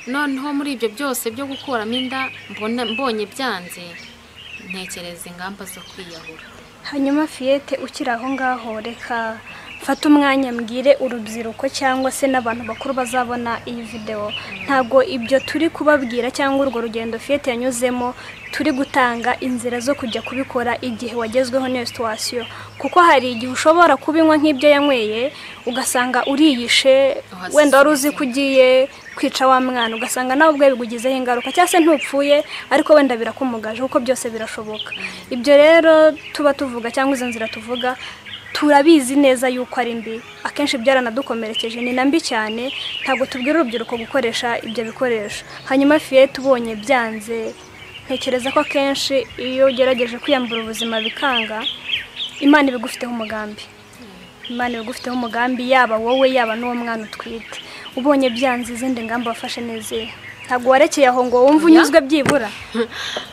Noneho muri ibyo byose byo gukuramo inda mbonye byanze, ntekereza ingamba zo kwiyahura. Hanyuma Fiyete ukiri aho ngaho, reka mfate umwanya mbwire urubyiruko cyangwa se n'abantu bakuru bazabona iyi video. Ntabwo ibyo turi kubabwira cyangwa urwo rugendo Fiyete yanyuzemo turi gutanga inzira zo kujya kubikora igihe wagezweho n'iyo situation, kuko hari igihe ushobora kubinywa nk'ibyo yanyweye ugasanga uriyishe, wenda wari uzi ko ugiye kwica wa mwana, ugasanga nawe ubwe bigugizeho ingaruka, cyangwa se ntupfuye ariko wenda birakumugaje, kuko byose birashoboka. Ibyo rero tuba tuvuga cyangwa izo nzira tuvuga turabizi neza yuko ari mbi, akenshi byaranadukomerekeje, ni na mbi cyane. Ntabwo tubwira urubyiruko gukoresha ibyo bikoresho. Hanyuma Fiyete ubonye byanze, ntekereza ko akenshi iyo ugerageje kwiyambura ubuzima bikanga, Imana ibigufiteho umugambi. Imana ibigufiteho umugambi, yaba wowe yaba n'uwo mwana utwite. Ubonye byanze, izindi ngamba wafashe neza? Ntabwo warekeye aho ngo wumve unyuzwe byibura?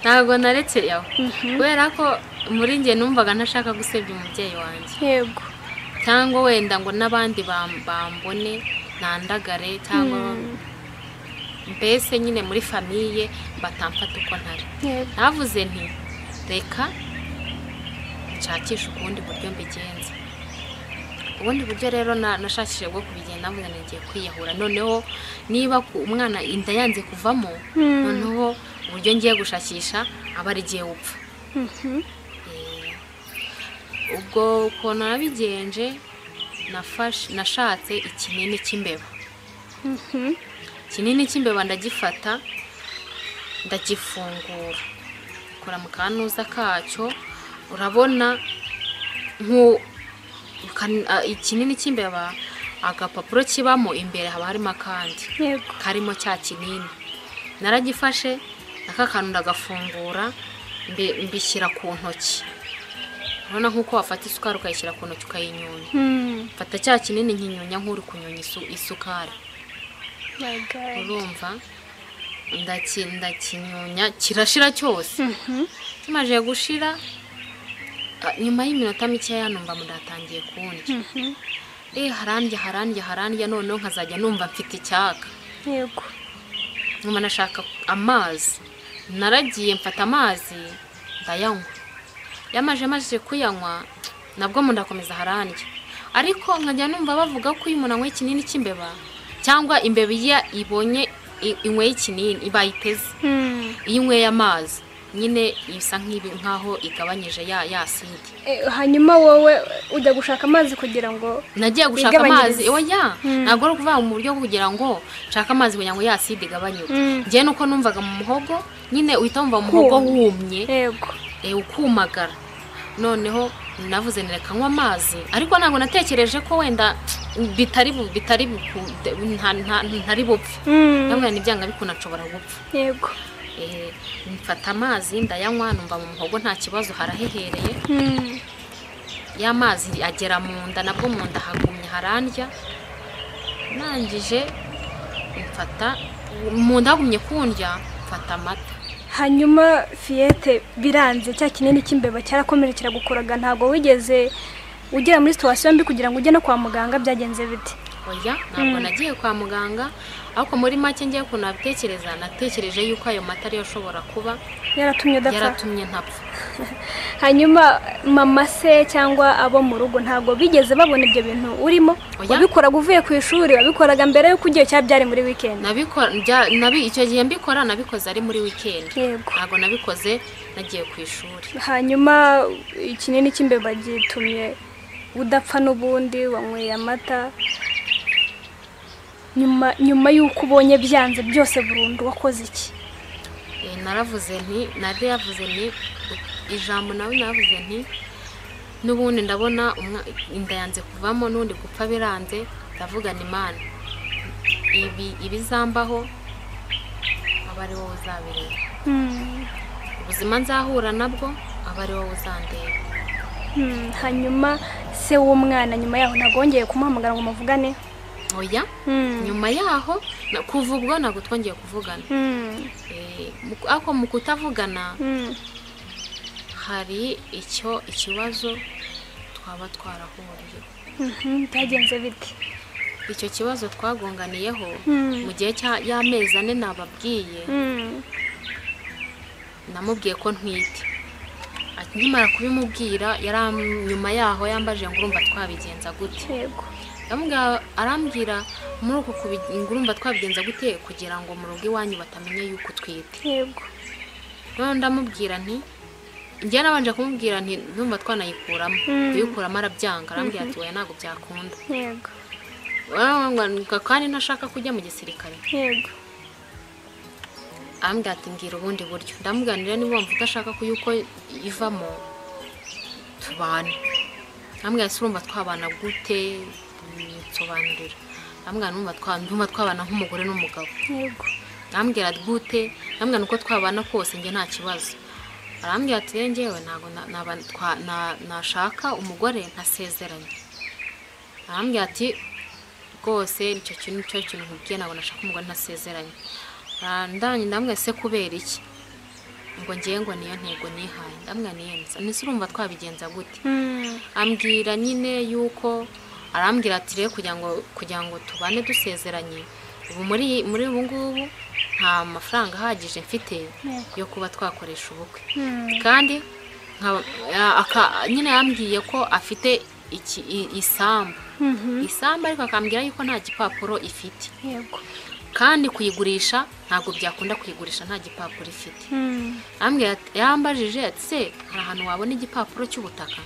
Ntabwo narekeye aho, kubera ko muri njye numvaga ntashaka gusebya umubyeyi wanjye. Yego. Cyangwa wenda ngo n'abandi bambone nandagare, cyangwa mbese nyine muri famiye batamfata uko ntari. Navuze nti reka nshakishe ubundi buryo mbigenza. Ubundi buryo rero nashakishije bwo kubigenda, navuze ngiye kwiyahura. Noneho niba umwana inda yanze kuvamo, noneho uburyo ngiye gushakisha aba ari giye upfa. Ubwo ukuntu nabigenje, nashatse ikinini cy'imbeba. Ikinini cy'imbeba ndagifata, ndagifungura, kora mu kanuza kacyo. Urabona ikinini cy'imbeba agapapuro kibamo imbere haba harimo akandi karimo cya kinini. Naragifashe aka kantu ndagafungura, mbishyira ku ntoki. Urabona nkuko wafata isukari ukayishyira ku ntoki ukayinyunya. Fata cya kinini nkinyunya nk'uri kunyonya isukari. Urumva ndakinyunya kirashira cyose. Kimaze gushira nyuma y'iminota mikeya numva mudatangiye kundya. Harandya noneho nkazajya numva mfite icyaka. Yego. Nyuma nashaka amazi, naragiye mfata amazi ndayanywa. Yamaje kuyanywa nabwo mundakomeza harandya. Ariko nkajya numva bavuga ko uyu umuntu anywa ikinini cy'imbeba cyangwa imbeba iyo ibonye inyweye ikinini ibayiteze. Iyo inyweye amazi nyine isa nkaho igabanyije ya aside. Hanyuma wowe ujya gushaka amazi kugira ngo nagiye gushaka amazi? Oya, ntabwo ari ukuvuga mu buryo kugira ngo nshaka amazi kugira ngo ya aside igabanyuke. Njye nuko numvaga mu muhogo nyine uhita wumva mu muhogo wumye. Yego. Ukumagara. Noneho navuze nereka nywa amazi, ariko ntabwo natekereje ko wenda bitari ntari bupfe. Nabwo ni byanga bikuna nshobora gupfa. Yego. Mfata amazi ndayanywa, numva mu muhogo nta kibazo, harahehereye. Ya mazi agera mu nda, nabwo mu nda hagumye harandya. Nangije mfata mu nda hagumye kundya, mfata amata. Hanyuma Fiyete biranze, cya kinini cy'imbeba cyarakomeje kiragukoraga, ntabwo wigeze ugera muri situation mbi kugira ngo ujye no kwa muganga? Byagenze bite? Oya, ntabwo nagiye kwa muganga, ariko muri make ngiye kunabitekereza, natekereje yuko ayo mata ariyo ashobora kuba yaratumye udapfa, yaratumye ntapfa. Hanyuma mama se cyangwa abo mu rugo ntabwo bigeze babona ibyo bintu urimo? Wabikoraga uvuye ku ishuri, wabikoraga mbere yuko ugiye cyangwa byari muri weekend? Nabikora icyo gihe mbikora nabikoze ari muri weekend. Ntabwo nabikoze nagiye ku ishuri. Hanyuma ikinini cy'imbeba gitumye udapfa n'ubundi wanyweye amata. Nyuma yuko ubonye byanze byose burundu wakoze iki? Naravuze nti nariyavuze nti ijambo nawe navuze nti n'ubundi ndabona inda yanze kuvamo n'undi gupfa biranze, ndavuga ni Imana ibizambaho aba ari wowe uzabireba. Ubuzima nzahura nabwo aba ari wowe uzandeba. Hanyuma se w'umwana nyuma yaho ntabwo wongeye kumuhamagara ngo muvugane? Oya, nyuma yaho kuva ubwo ntabwo twongeye kuvugana. Ariko mu kutavugana hari icyo ikibazo twaba twarahuriye. Byagenze bite? Icyo kibazo twagonganiyeho mu gihe y'amezi 4 nababwiye, namubwiye ko ntwite. Nkimara kubimubwira nyuma yaho yambaje ngo urumva twabigenza gute? Yego. Arambwira muri uko urumva twabigenza gute kugira ngo mu rugo iwanyu batamenye yuko utwite. Yego. None ndamubwira nti njye nabanje kumubwira nti ndumva twanayikuramo. Kuyikuramo arabyanga, arambwira ati oya ntabwo byakunda. Yego. Kandi ntashaka kujya mu gisirikare. Yego. Arambwira ati mbwira ubundi buryo. Ndamubwira niba wumva udashaka ko yuko ivamo tubane. Arambwira ati urumva twabana gute? Nsobanurira. Arambwira ndumva twabana nk'umugore n'umugabo. Yego. Arambwira gute? Arambwira uko twabana kose njye nta kibazo. Arambwira ati njyewe ntabwo nashaka umugore ntasezeranye. Arambwira ati rwose icyo kintu cyo kintu nkubwiye ntabwo nashaka umugore ntasezeranye. Ndamubwira se kubera iki? Ngo ngiye ngo niyo ntego nihaye. Ndamubwira niyo nise urumva twabigenza gute? Ambwira nyine yuko arambwira ati rero kugira ngo tubane dusezeranye ubu muri ubu ngubu nta mafaranga ahagije mfite yo kuba twakoresha ubukwe. Kandi nyine yambwiye ko afite isambu. Isambu ariko akambwira yuko nta gipapuro ifite. Yego. Kandi kuyigurisha ntabwo byakunda kuyigurisha nta gipapuro ifite. Yambajije ati se hari ahantu wabona igipapuro cy'ubutaka?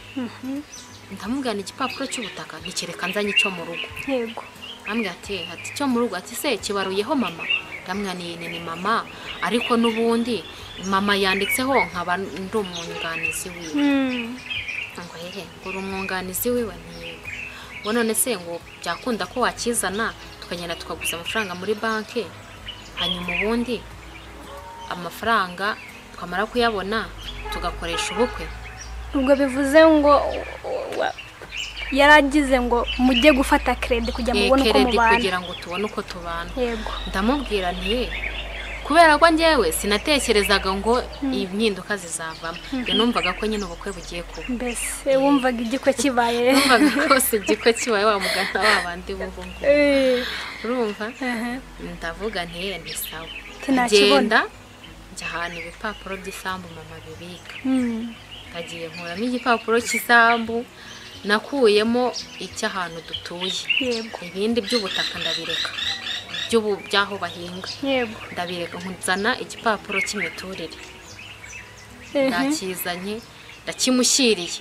Ndamubwira igipapuro cy'ubutaka ntikereka nzanye icyo mu rugo. Yego. Ambwira ati icyo mu rugo, ati se kibaruyeho mama? Ndamubwira ni mama, ariko n'ubundi mama yanditseho nkaba ndi umwunganizi wiwe. Ngo hehe, ngo uri umwunganizi wiwe? Ntiyego. Ngo none se ngo byakunda ko wakizana tukagenda tukaguza amafaranga muri banki, hanyuma ubundi amafaranga twamara kuyabona tugakoresha ubukwe. Ubwo bivuze ngo yaragize ngo mujye gufata credit kugira ngo ubone uko mubana, kugira ngo tubone uko tubana. Yego. Ndamubwira nti kubera ko njyewe sinatekerezaga ngo impinduka zizavamo, njye numvaga ko nyine ubukwe bugiye kuba. Mbese wumvaga igikwe kibaye? Numvaga rwose igikwe kibaye, wa mugana wa bandi b'ubu ngubu. Urumva? Ndavuga nti ni sawa. Ngenda njya ahantu ibipapuro by'isambu mama bibika. Ndagiye nkuramo igipapuro cy'isambu, nakuyemo icy'ahantu dutuye. Yego. Ibindi by'ubutaka ndabireka, by'aho bahinga. Yego. Ndabireka nzana igipapuro cy'imiturire. Ndakizanye ndakimushyiriye.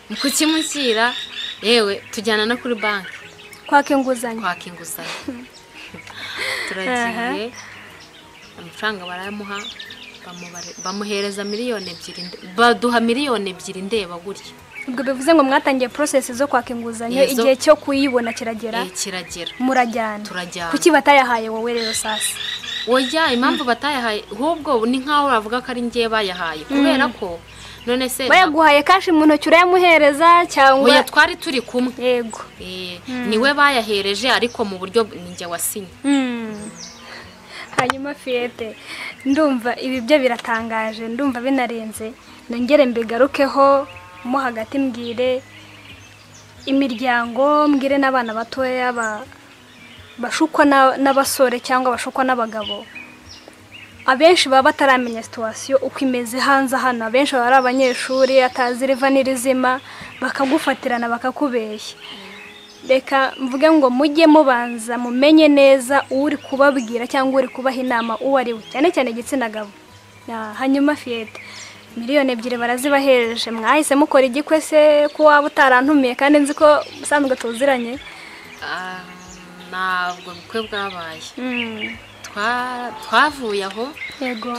Mu kukimushyira yewe tujyana no kuri banki kwaka inguzanyo. Kwaka inguzanyo. Turagiye, amafaranga barayamuha, bamuhereza 2 miliyoni, baduha 2 miliyoni ndeba gutya. Ubwo bivuze ngo mwatangiye process zo kwaka inguzanyo, igihe cyo kuyibona kiragera? Kiragera. Murajyana. Turajyana. Kuki batayahaye wowe rero sasa? Oya, impamvu batayahaye ahubwo ni nkaho bavuga ko ari ngiye bayahaye, kubera ko none se bayaguhaye cash mu ntoki urayamuhereza cyangwa? Oya, twari turi kumwe. Yego. Niwe bayahereje, ariko mu buryo ninjye wasinye. Hanyuma Fiyete, ndumva ibi byo biratangaje, ndumva binarenze. Nongere mbigarukeho mo hagati, mbwire imiryango, mbwire n'abana batoya bashukwa n'abasore cyangwa bashukwa n'abagabo. Abenshi baba bataramenya situation uko imeze hanze hano, abenshi baba ari abanyeshuri atazi riva n'irizima, bakagufatirana bakakubeshya. Reka mvuge ngo mujye mubanza mumenye neza uri kubabwira cyangwa uri kubaha inama uwo ari we, cyane cyane igitsina gabo. Hanyuma Fiyete, 2 miliyoni barazibahereje, mwahise mukora igikwe se ko waba utarantumiye kandi nzi ko usanzwe tuziranye? Ntabwo ubukwe bwabaye. Twavuye aho,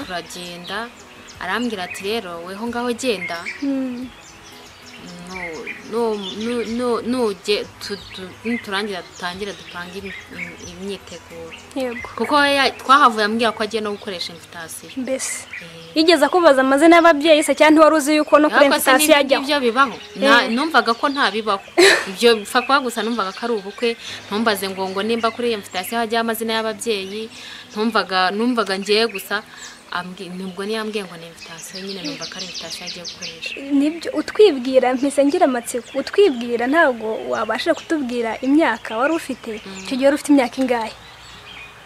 turagenda, arambwira ati rero weho ngaho genda, nuturangira dutangire dupange imyiteguro. Kuko twahavuye ambwira ko agiye no gukoresha invitation. Mbese yigeze akubaza amazina y'ababyeyi se, cyangwa ntiwari uzi yuko no kuri Ariko se invitation n'ibyo yajyaho? Ngibyo bibaho? Numvaga ko nta bibaho ibyo, bipfa kuba gusa numvaga ko ari ubukwe. Ntumbaze ngo nimba kuri iyo invitation hajyaho amazina y'ababyeyi, numvaga ngiye gusa nubwo niyambwiye ngo ni invitation nyine, numva ko ari invitation agiye gukoresha. Nibyo utwibwira, mpise ngira amatsiko. Utwibwira ntabwo wabasha kutubwira imyaka wari ufite icyo gihe? Wari ufite imyaka ingahe?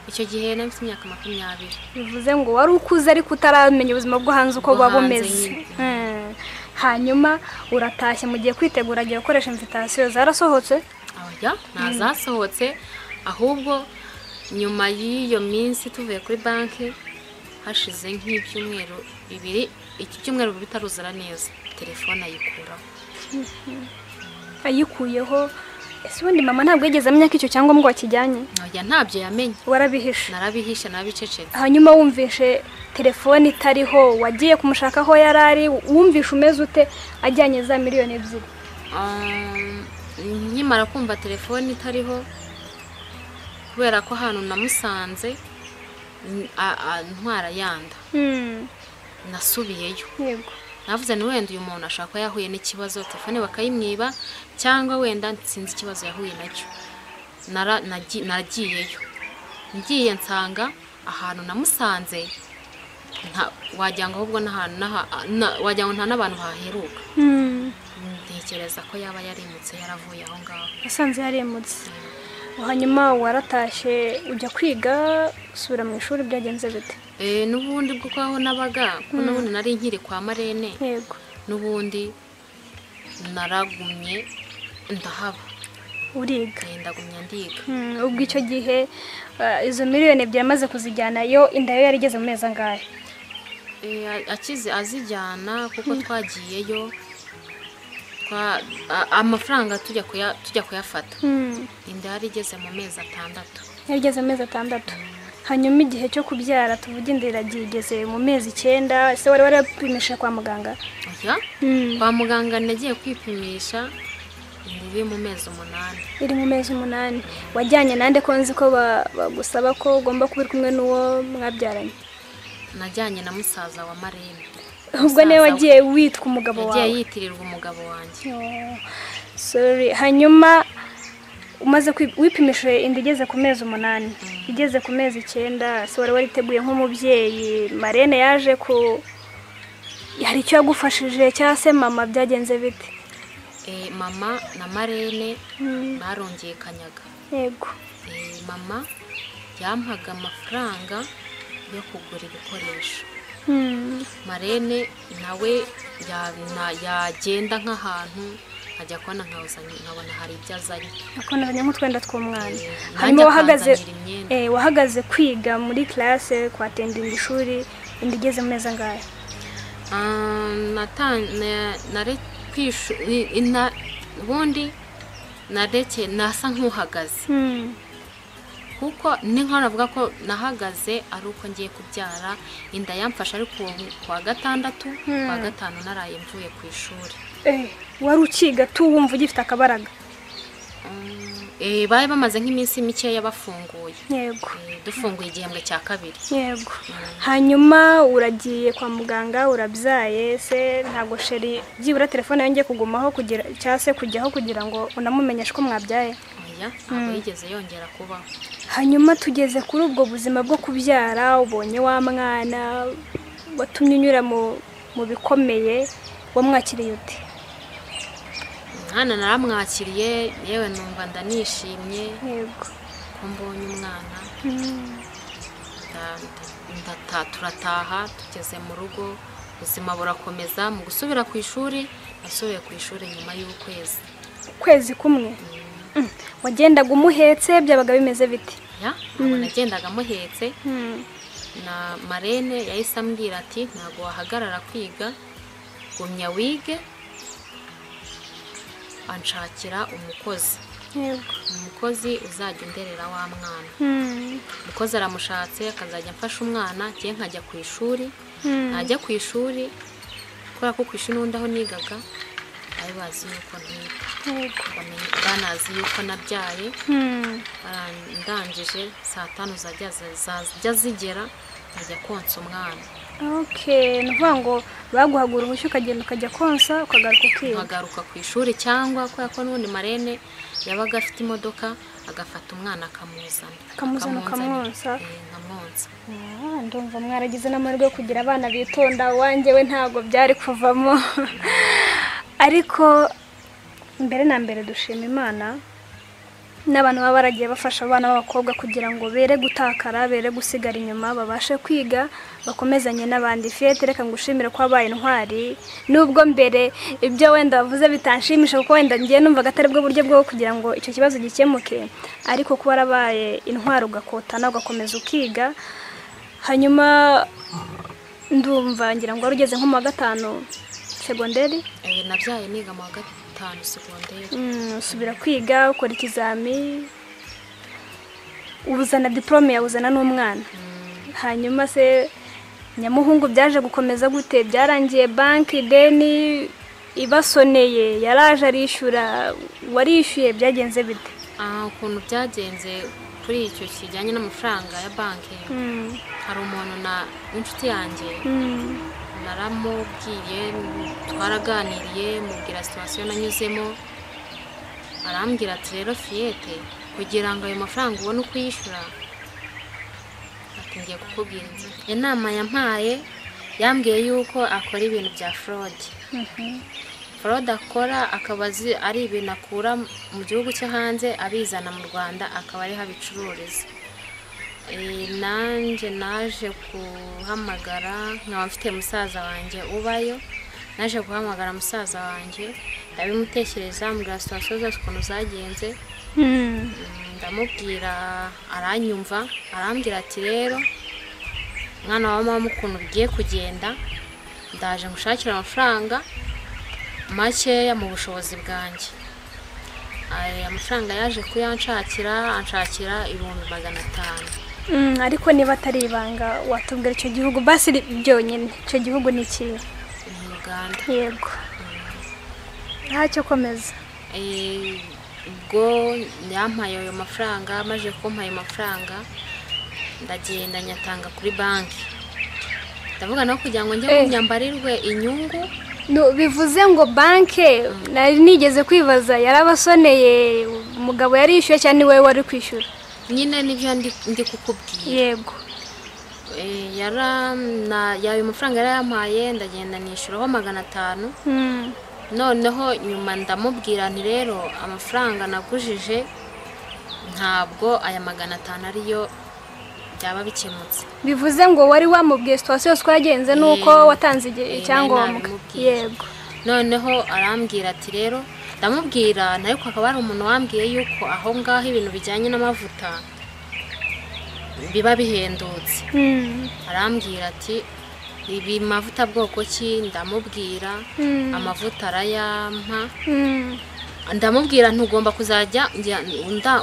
Icyo gihe nari mfite imyaka 20. Bivuze ngo wari ukuze ariko utaramenya ubuzima bwo hanze uko Bwo buba hanze bumeze. nyine. Hanyuma uratashye, mugiye kwitegura, agiye gukoresha invitation, zarasohotse? Oya, ntazasohotse. Ahubwo nyuma y'iyo minsi tuvuye kuri banki, hashize nk'ibyumweru 2, iki cyumweru bitaruzura neza, telefone ayikuraho. Ayikuyeho ese ubundi mama ntabwo yigeze amenya ko icyo cyangombwa wakijyanye? Oya, ntabyo yamenye. Warabihishe? Narabihishe, narabicecetse. Hanyuma wumvishe telefone itariho, wagiye kumushaka aho yari ari, wumvishe umeze ute ajyanye za 2 miliyoni? Nkimara kumva telefone itariho, kubera ko ahantu namusanze ntwara yanda, nasubiyeyo. Navuze ni wenda uyu muntu ashobora kuba yahuye n'ikibazo, telefone bakayimwiba, cyangwa wenda sinzi ikibazo yahuye nacyo. Nagiyeyo, ngiye nsanga ahantu namusanze wagira ngo ahubwo n'ahantu wagira ngo nta n'abantu bahaheruka. Ntekereza ko yaba yarimutse, yaravuye aho ngaho. Wasanze yarimutse. Hanyuma waratashye ujya kwiga, usubira mu ishuri, byagenze bite? N'ubundi bwo aho nabaga, ko n'ubundi nari nkiri kwa marene, n'ubundi naragumye ndahaba. Uriga. Ndagumya ndiga. Ubwo icyo gihe izo miliyoni 2 amaze kuzijyana yo inda yo yarigeze mu mezi angahe? Akize azijyana kuko twagiyeyo amafaranga tujya kuyafata. Inda yarigeze mu mezi 6. Yarigeze mu mezi 6. Hanyuma igihe cyo kubyara tuvuge inda iragigeze mu mezi 9, ese wari warapimisha kwa muganga? Oya. Kwa muganga nagiye kwipimisha iri mu mezi 8. Iri mu mezi 8. Wajyanye nande ko nzi ko bagusaba ko ugomba kuba uri kumwe n'uwo mwabyaranye? Najyanye na musaza wa Marene. Ubwo niwe wagiye witwa umugabo wawe? Yagiye yitirirwa umugabo wanjye. Sorry. Hanyuma umaze wipimisha inda igeze ku mezi 8, igeze ku mezi 9, se wari wariteguye nk'umubyeyi? Marene yaje ku hari icyo yagufashije cyangwa se mama byagenze bite? Mama na Marene barongeye kanyaga. Yego. Mama yampaga amafaranga yo kugura ibikoresho. Marene nawe yagenda nk'ahantu ajya kubona nkabona hari ibyo azanye. Akabona nk'utwenda tw'umwana. Hanyuma wahagaze kwiga muri classe kwatendinga ishuri inda igeze mu mezi angahe? Ubundi nareke nasa nk'uhagaze. Kuko ni nka navuga ko nahagaze ari uko ngiye kubyara, inda yamfasha ariko kwa 6, kwa 5 naraye mvuye ku ishuri. Wari ukiga tu wumva ugifite akabaraga? Bari bamaze nk'iminsi mikeya bafunguye. Yego. Dufunguye igihembwe cya 2. Yego. Hanyuma uragiye kwa muganga urabyaye, se ntago sheri byibura telefone yongeye kugumaho kugira cyangwa se kujyaho kugira ngo unamumenyeshe ko mwabyaye? Oya, ntabwo yigeze yongera kubaho. Hanyuma tugeze kuri ubwo buzima bwo kubyara, ubonye wa mwana watumye unyura mu bikomeye, wamwakiriye ute? Umwana naramwakiriye, yewe numva ndanishimye. Yego. Ko mbonye umwana. Turataha tugeze mu rugo, ubuzima burakomeza. Mu gusubira ku ishuri, nasubiye ku ishuri nyuma y'ukwezi. Ukwezi kumwe? Wagendaga umuhetse byabaga bimeze bite? Ya, nagendaga muhetse. Na Marene yahise ambwira ati ntago wahagarara kwiga, gumya wige. Anshakira umukozi. Yego. Umukozi uzajya underera wa mwana. Umukozi aramushatse akazajya amfasha umwana, ngiye nkajya ku ishuri. Najya ku ishuri kubera ko ku ishuri n'undi aho nigaga ari bazi yuko ntiga. Yego. Banazi yuko nabyaye. Ndangije saa 5 zajya zigera nkajya konsa umwana. Okay, nuvuga ngo baguhagura uruhushya ukagenda ukajya konsa ukagaruka ukiga. Nkagaruka ku ishuri cyangwa kubera ko n'ubundi Marene yabaga afite imodoka agafata umwana akamuzana. Akamuzana ukamwonsa. Nkamwonsa. Ndumva mwaragize n'amahirwe yo kugira abana bitonda, wanjye we ntago byari kuvamo. Ariko mbere na mbere dushima Imana n'abantu baba baragiye bafasha abana b'abakobwa kugira ngo bere gutakara, bere gusigara inyuma, babashe kwiga bakomezanye n'abandi. Fiyete, reka ngushimire ko wabaye intwari, nubwo mbere ibyo wenda wavuze bitanshimisha kuko wenda ngiye numvaga atari bwo buryo bwo kugira ngo icyo kibazo gikemuke, ariko kuba warabaye intwari ugakotana ugakomeza ukiga. Hanyuma ndumva ngira ngo wari ugeze nko mu wa 5 segonderi? Nabyaye niga mu wa 5 segonderi. Usubira kwiga ukora ikizami, ubuzana diplome yawuzana n'umwana. Hanyuma se nyamuhungu byaje gukomeza gute? Byarangiye banki deni ibasoneye, yaraje arishyura, warishyuye, byagenze bite? Ukuntu byagenze kuri icyo kijyanye n'amafaranga ya banki, hari umuntu na inshuti yanjye naramubwiye, twaraganiriye, mubwira situation nanyuzemo, arambwira ati rero Fiyete, kugira ngo ayo mafaranga ubone uko uyishyura, ati ngiye kukubwira inzira. Inama yampaye yambwiye yuko akora ibintu bya fraud. Fraud akora akaba ari ibintu akura mu gihugu cyo hanze abizana mu Rwanda akaba ariho abicururiza. Nanjye naje guhamagara, nkaba mfite musaza wanjye ubayo, naje guhamagara musaza wanjye Ndabimutekereza, mbwira situation zose ukuntu zagenze. Ndamubwira aranyumva, arambwira ati rero mwana wa mama ukuntu bigiye kugenda, ndaje ngushakira amafaranga makeya mu bushobozi bwanjye. Aya amafaranga yaje kuyanshakira, anshakira 500,000. Ariko niba atari ibanga watubwira icyo gihugu basi byonyine, icyo gihugu ni ikihe? Ni Uganda. Yego. Ntacyo, komeza. Ubwo yampaye ayo mafaranga, amaze kumpa ayo mafaranga ndagenda nyatanga kuri banki. Ndavuga no kugira ngo njye kunyambarirwe inyungu. No, bivuze ngo banke nari nigeze kwibaza yarabasoneye, umugabo yarishyuye cyane wewe wari kwishyura? Nyine nibyo ndi kukubwira. Yego. Yayo mafaranga yarayampaye, ndagenda nishyuraho 500. Noneho nyuma ndamubwira nti rero amafaranga nagujije ntabwo aya 500 ariyo byaba bikemutse. Bivuze ngo wari wamubwiye situation yose uko yagenze nuko watanze icyangombwa. Yego. Noneho arambwira ati rero, ndamubwira ariko akaba ari umuntu wambwiye yuko aho ngaho ibintu bijyanye n'amavuta biba bihendutse. Arambwira ati ibi mavuta bwoko ki? Ndamubwira amavuta arayampa. Ndamubwira ntugomba kuzajya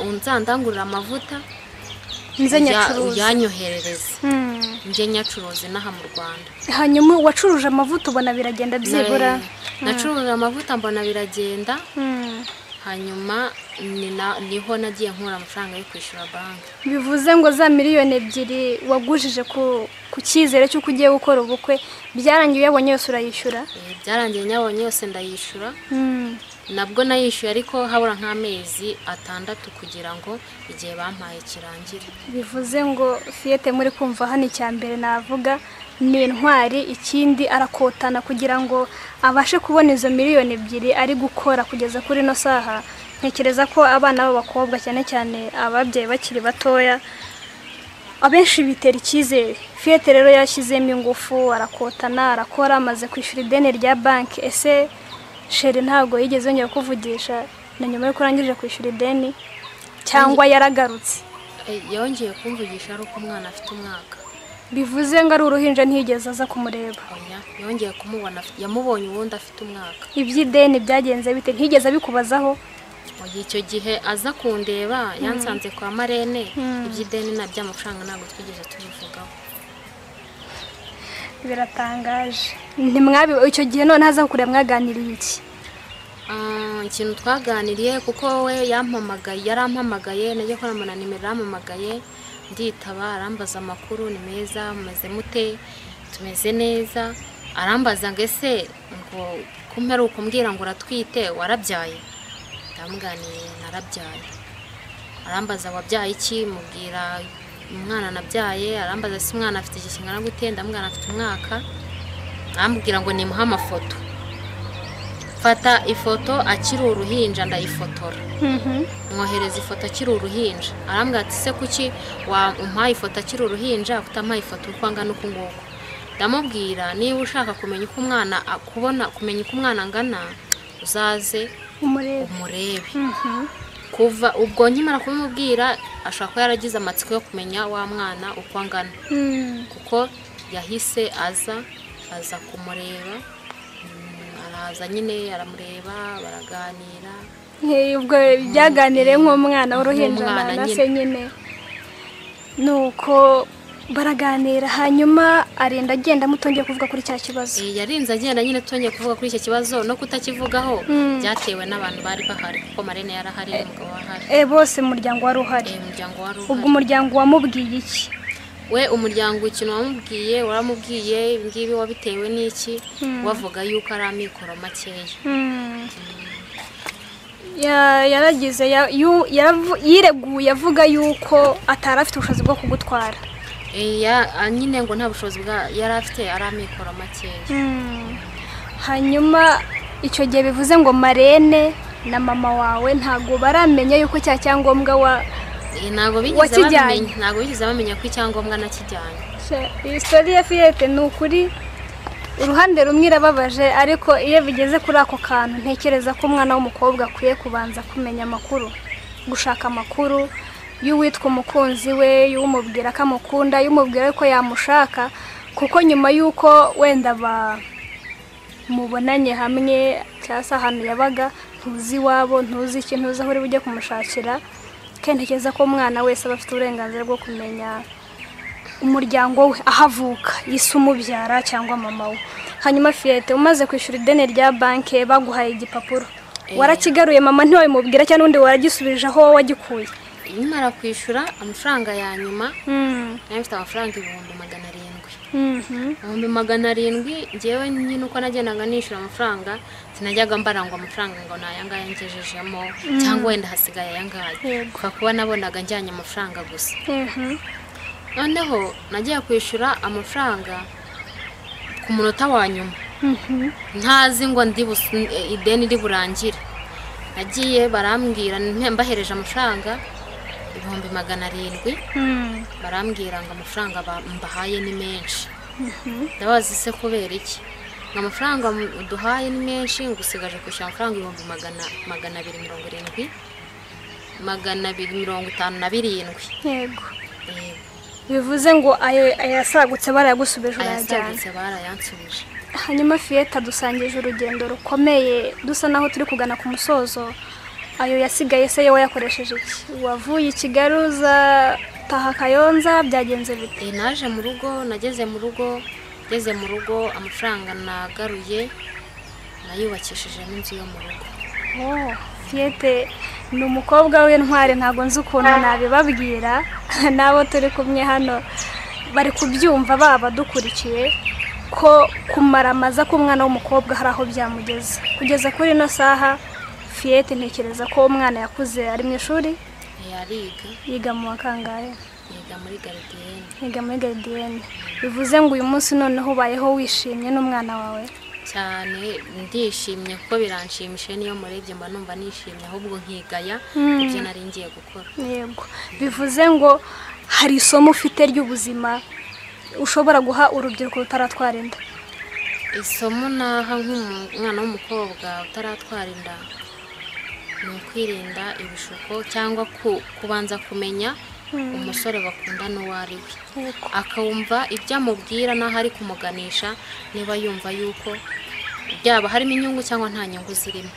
unzandangurira amavuta nze nyacuruza, yanyoherereza nje nyacuruze naha mu Rwanda. Hanyuma wacuruje amavuta ubona biragenda byibura? Nacuruje amavuta mbona biragenda. Hanyuma niho nagiye nkura amafaranga yo kwishyura banki. Bivuze ngo za 2 miliyoni wagujije ku cyizere cy'uko ugiye gukora ubukwe, byarangiye uyabonye yose urayishyura? Byarangiye nyabonye yose ndayishyura. Nabwo nayishyuye ariko habura nk'amezi 6 kugira ngo igihe bampaye kirangire. Bivuze ngo Fiyete muri kumva hano icya mbere navuga ni intwari, ikindi arakotana kugira ngo abashe kubona izo 2 miliyoni ari gukora kugeza kuri ino saha. Ntekereza ko abana b'abakobwa cyane cyane ababyeyi bakiri batoya abenshi bitera icyizere. Fiyete rero yashyizemo ingufu, arakotana, arakora, amaze kwishyura ideni rya banki. Ese chéri ntabwo yigeze yongera kuvugisha na nyuma y'uko urangije kwishyura ideni, cyangwa yaragarutse? Yongeye kumvugisha ari uko umwana afite umwaka. Bivuze ngo ari uruhinja ntiyigeze aza kumureba? Oya, yongeye kumubona, yamubonye ubundi afite umwaka. Iby'ideni byagenze bite? Ntigeze abikubazaho? Oya, icyo gihe aza kundeba yansanze kwa marene, iby'ideni na by'amafaranga ntabwo twigeze tubivugaho. Biratangaje. Ntimwabi icyo gihe none aza kureba mwaganiriye iki? Ikintu twaganiriye, kuko we yampamagaye, yarampamagaye, najya kubona nimero arampamagaye, nditaba, arambaza amakuru ni meza, mumeze mute? Tumeze neza. Arambaza ngo ese ngo kumperuka umbwira ngo uratwite warabyaye? Ndamuganiye narabyaye. Arambaza wabyaye iki? Mubwira umwana nabyaye. Arambaza se umwana afite iki kingana gute? Ndamubwira afite umwaka. Arambwira ngo nimuhe amafoto. Fata ifoto akiri uruhinja ndayifotora, mwohereza ifoto akiri uruhinja. Arambwira ati se kuki umpaye ifoto akiri uruhinja utampaye ifoto uko angana uku nguku? Ndamubwira niba ushaka kumenya uko umwana kubona kumenya uko umwana angana uzaze umurebe, umurebe. Kuva ubwo nkimara kubimubwira ashobora kuba yaragize amatsiko yo kumenya wa mwana uko angana, kuko yahise aza kumureba. Araza nyine aramureba, baraganira. Ubwo byaganiriye nk'umwana w'uruhinja na se nyine, nuko baraganira, hanyuma arinda agenda mutongeye kuvuga kuri cya kibazo? Yarinze agenda nyine tutongeye kuvuga kuri icyo kibazo, no kutakivugaho byatewe n'abantu bari bahari, kuko marene yarahari n'umugabo wahari. Bose umuryango wari uhari? Umuryango wari uhari. Ubwo umuryango wamubwiye iki? We umuryango ikintu wamubwiye, waramubwiye ibi ngibi wabitewe n'iki? Wavuga yuko ari amikoro makeya. Yaragize yireguye avuga yuko atari afite ubushobozi bwo kugutwara? Nyine ngo nta bushobozi yari afite, ari amikoro makeya. Hanyuma icyo gihe bivuze ngo marene na mama wawe ntabwo baramenya yuko cya cyangombwa wa Ntabwo bigeze bamenya, ntabwo bigeze bamenya ko icyangombwa nakijyanye. Iyi story ya Fiyete ni ukuri. Uruhande rumwe irababaje, ariko iyo bigeze kuri ako kantu ntekereza ko umwana w'umukobwa akwiye kubanza kumenya amakuru, gushaka amakuru y'uwitwa umukunzi we, y'umubwira ko amukunda, y'umubwira ko yamushaka, kuko nyuma y'uko wenda mubonanye hamwe cyangwa se ahantu yabaga, ntuzi iwabo, ntuzi iki, ntuzi aho uri bujye kumushakira. Kandi ntekereza ko umwana wese aba afite uburenganzira bwo kumenya umuryango we, aho avuka, yise umubyara cyangwa mama we. Hanyuma Fiyete, umaze kwishyura ideni rya banki baguhaye igipapuro, warakigaruye mama ntiwabimubwira cyangwa undi waragisubije aho wagikuye? Nimara kwishyura amafaranga ya nyuma, nari mfite amafaranga 700,000. 700,000 njyewe nyine uko nagendaga nishyura amafaranga, sinajyaga mbara ngo amafaranga ngo ni aya ngaya ngejejemo cyangwa wenda hasigaye aya ngaya, kuko nabonaga njyanye amafaranga gusa. Noneho nagiye kwishyura amafaranga ku munota wa nyuma, ntazi ngo ndi ideni riburangire. Nagiye barambwira, mbahereje amafaranga 700,000, barambwira ngo amafaranga mbahaye ni menshi. Ndabaza se kubera iki? Ngo amafaranga uduhaye ni menshi, ngo usigaje kwishyura amafaranga 270,000, 257. Yego. Bivuze ngo ayo ayasagutse barayagusubije, urayajyana. Ayasagutse barayansubije. Hanyuma Fiyete, dusangije urugendo rukomeye, dusa naho turi kugana ku musozo. Ayo yasigaye se wayakoresheje iki? Wavuye i Kigali uza taha Kayonza, byagenze bite? Naje mu rugo, nageze mu rugo, ngeze mu rugo amafaranga nagaruye nayubakishijemo inzu yo mu rugo. Fiyete ni umukobwa w'intwari, ntabwo nzi ukuntu nabibabwira, n'abo turi kumwe hano bari kubyumva, baba dukurikiye, ko kumaramaza k'umwana w'umukobwa hari aho byamugeza. Kugeza kuri ino saha Fiyete, ntekereza ko umwana yakuze, ari mu ishuri, yariga. Yiga mu wa kangahe? Yiga muri garidiyene. Yiga muri garidiyene. Bivuze ngo uyu munsi noneho ubayeho wishimye n'umwana wawe? Cyane, ndishimye kuko biranshimishije, niyo murebye mba numva nishimye, ahubwo nkigaya ibyo nari ngiye gukora. Yego. Bivuze ngo hari isomo ufite ry'ubuzima ushobora guha urubyiruko rutaratwara inda? Isomo naha nk'umwana w'umukobwa utaratwara inda ni ukwirinda ibishuko, cyangwa kubanza kumenya umusore bakundana uwo ari we, akumva ibyo amubwira n'aho ari kumuganisha, niba yumva yuko byaba harimo inyungu cyangwa nta nyungu zirimo,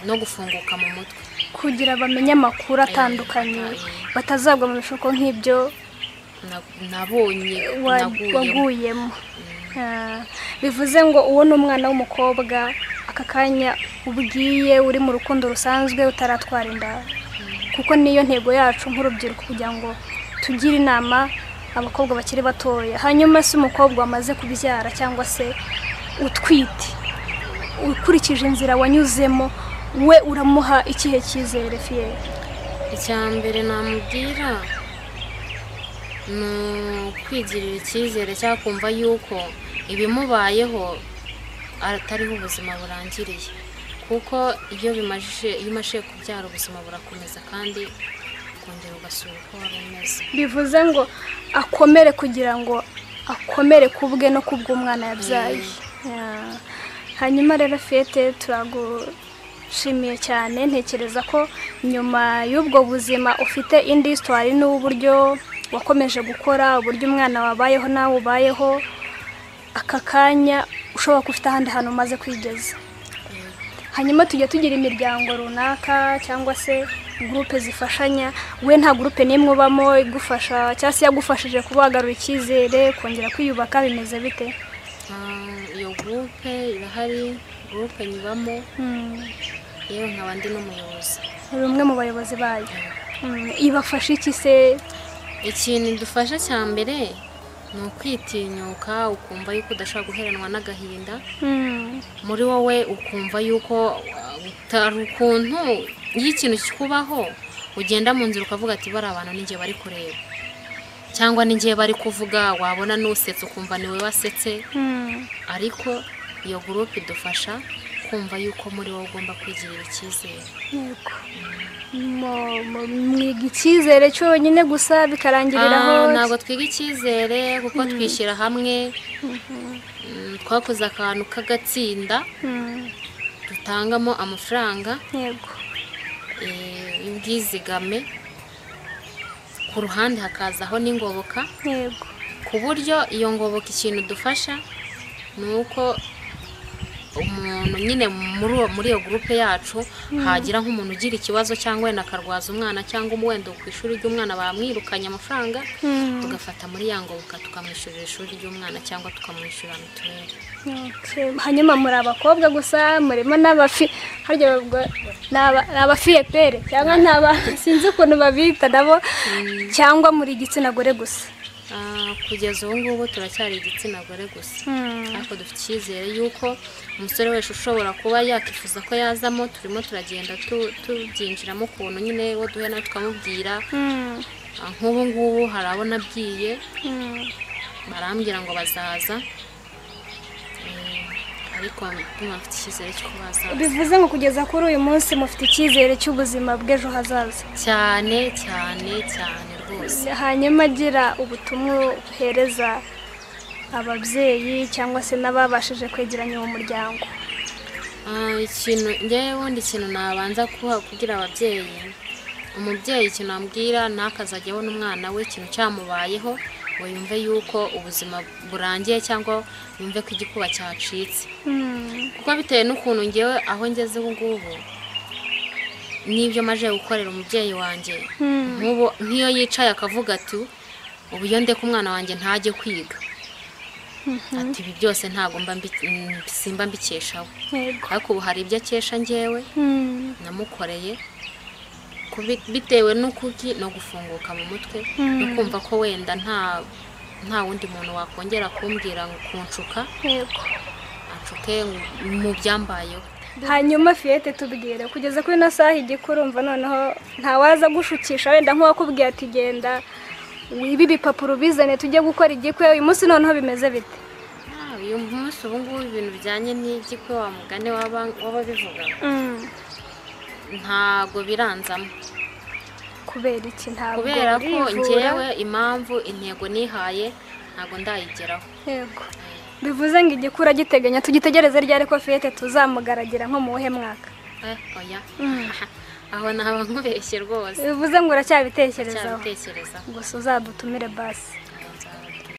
no gufunguka mu mutwe kugira bamenye amakuru atandukanye, batazagwa mu bishuko nk'ibyo nabonye waguyemo. Bivuze ngo uwo ni umwana w'umukobwa aka kanya ubwiye uri mu rukundo rusanzwe utaratwara inda, kuko niyo ntego yacu nk'urubyiruko, kugira ngo tugire inama abakobwa bakiri batoya. Hanyuma se umukobwa wamaze kubyara cyangwa se utwite, ukurikije inzira wanyuzemo, we uramuha ikihe cyizere Fiyete? Icya mbere namubwira ni ukwigirira icyizere, cyangwa kumva yuko ibimubayeho atariho ubuzima burangiriye, kuko iyo umajije kubyara ubuzima burakomeza kandi ukongera ugasura uko wari umeze. Bivuze ngo akomere kugira ngo akomere ku bwe no ku bw'umwana yabyaye. Hanyuma rero Fiyete, turagushimiye cyane. Ntekereza ko nyuma y'ubwo buzima ufite indi histoire n'uburyo wakomeje gukora, uburyo umwana wabayeho nawe ubayeho, aka kanya ushobora kuba ufite ahandi hantu umaze kwigeza. Hanyuma tujya tugira imiryango runaka cyangwa se gurupe zifashanya, we nta gurupe n'imwe ubamo igufasha cyangwa se yagufashije kubagarura icyizere, kongera kwiyubaka, bimeze bite? Iyo gurupe irahari, gurupe nyibamo, yewe nkaba ndi n'umuyobozi. Uri umwe mu bayobozi bayo. Ibafasha iki se? Ikintu idufasha cya mbere ni ukwitinyuka, ukumva yuko udashobora guheranwa n'agahinda muri wowe, ukumva yuko utari ukuntu iyo ikintu kikubaho ugenda mu nzira ukavuga ati bari abantu n'igihe bari kureba, cyangwa n'igihe bari kuvuga, wabona n'usetse ukumva niwe wasetse. Ariko iyo gurupe idufasha kumva yuko muri wowe ugomba kwigirira icyizere. Yego. Mwiga icyizere cyonyine gusa bikarangiriraho? Ntabwo twiga icyizere kuko twishyira hamwe, Twakoze akantu k'agatsinda dutangamo amafaranga yego y'ubwizigame, ku ruhande hakazaho n'ingoboka yego, ku buryo iyo ngoboka ikintu dufasha ni uko umuntu nyine muri iyo gurupe yacu hagira nk'umuntu ugira ikibazo cyangwa wenda akarwaza umwana cyangwa wenda ku ishuri ry'umwana bamwirukanye amafaranga, tugafata muri ya ngoboka tukamwishyurira ishuri ry'umwana cyangwa tukamwishyura mituweli. Hanyuma muri abakobwa gusa murimo n'abafi, harya n'abafiyepere cyangwa n'aba sinzi ukuntu babita nabo, cyangwa muri igitsina gore gusa? Kugeza ubu ngubu turacyari igitsina gore gusa, ariko dufite icyizere yuko umusore wese ushobora kuba yakifuza ko yazamo, turimo turagenda tubyinjiramo ukuntu nyine wo duhe nawe tukamubwira. Nk'ubu ngubu hari abo nabwiye barambwira ngo bazaza, ariko mfite icyizere cy'uko bazaza. Bivuze ngo kugeza kuri uyu munsi mufite icyizere cy'ubuzima bw'ejo hazaza? Cyane cyane cyane rwose. Hanyuma agira ubutumwa uhereza ababyeyi cyangwa se n'ababashije kwegeranya uwo muryango. Ikintu njyewe wundi ikintu nabanza kugira ababyeyi, umubyeyi ikintu ambwira ntakazajya abona umwana we ikintu cyamubayeho ngo yumve yuko ubuzima burangiye cyangwa yumve ko igikuba cyacitse, kuko bitewe n'ukuntu ngewe aho ngeze ubu ngubu n'ibyo maje gukorera umubyeyi wanjye, nk'ubu nk'iyo yicaye akavuga ati ubu iyo ndeka umwana wanjye ntajye kwiga, ati ibi byose ntabwo simba mbikeshaho, ariko ubu hari ibyo akesha ngewe namukoreye bitewe n'ukuki no gufunguka mu mutwe no kumva ko wenda nta wundi muntu wakongera kumbwira ngo kunshuka anshuke mu byambayeho. Hanyuma Fiyete tubwire kugeza kuri ino saha igikurumva noneho ntawaza gushukisha wenda nk'uwakubwiye ati genda wibe ibipapuro bizane tujye gukora igikwe, uyu munsi noneho bimeze bite? Uyu munsi ubu ngubu ibintu bijyanye n'igikwe wa mugani w'ababivuga ntago biranzamo. Kubera iki? Ntabwo kubera ko njyewe impamvu intego nihaye ntago ndayigeraho. Yego, bivuze ngo igikura giteganya tugitegereze ryari ko Fiyete tuzamugaragira nko mu wuhe mwaka? Oya, aho naba nkubeshye rwose. Bivuze ngo uracyabitekerezaho? Gusa uzadutumire basi.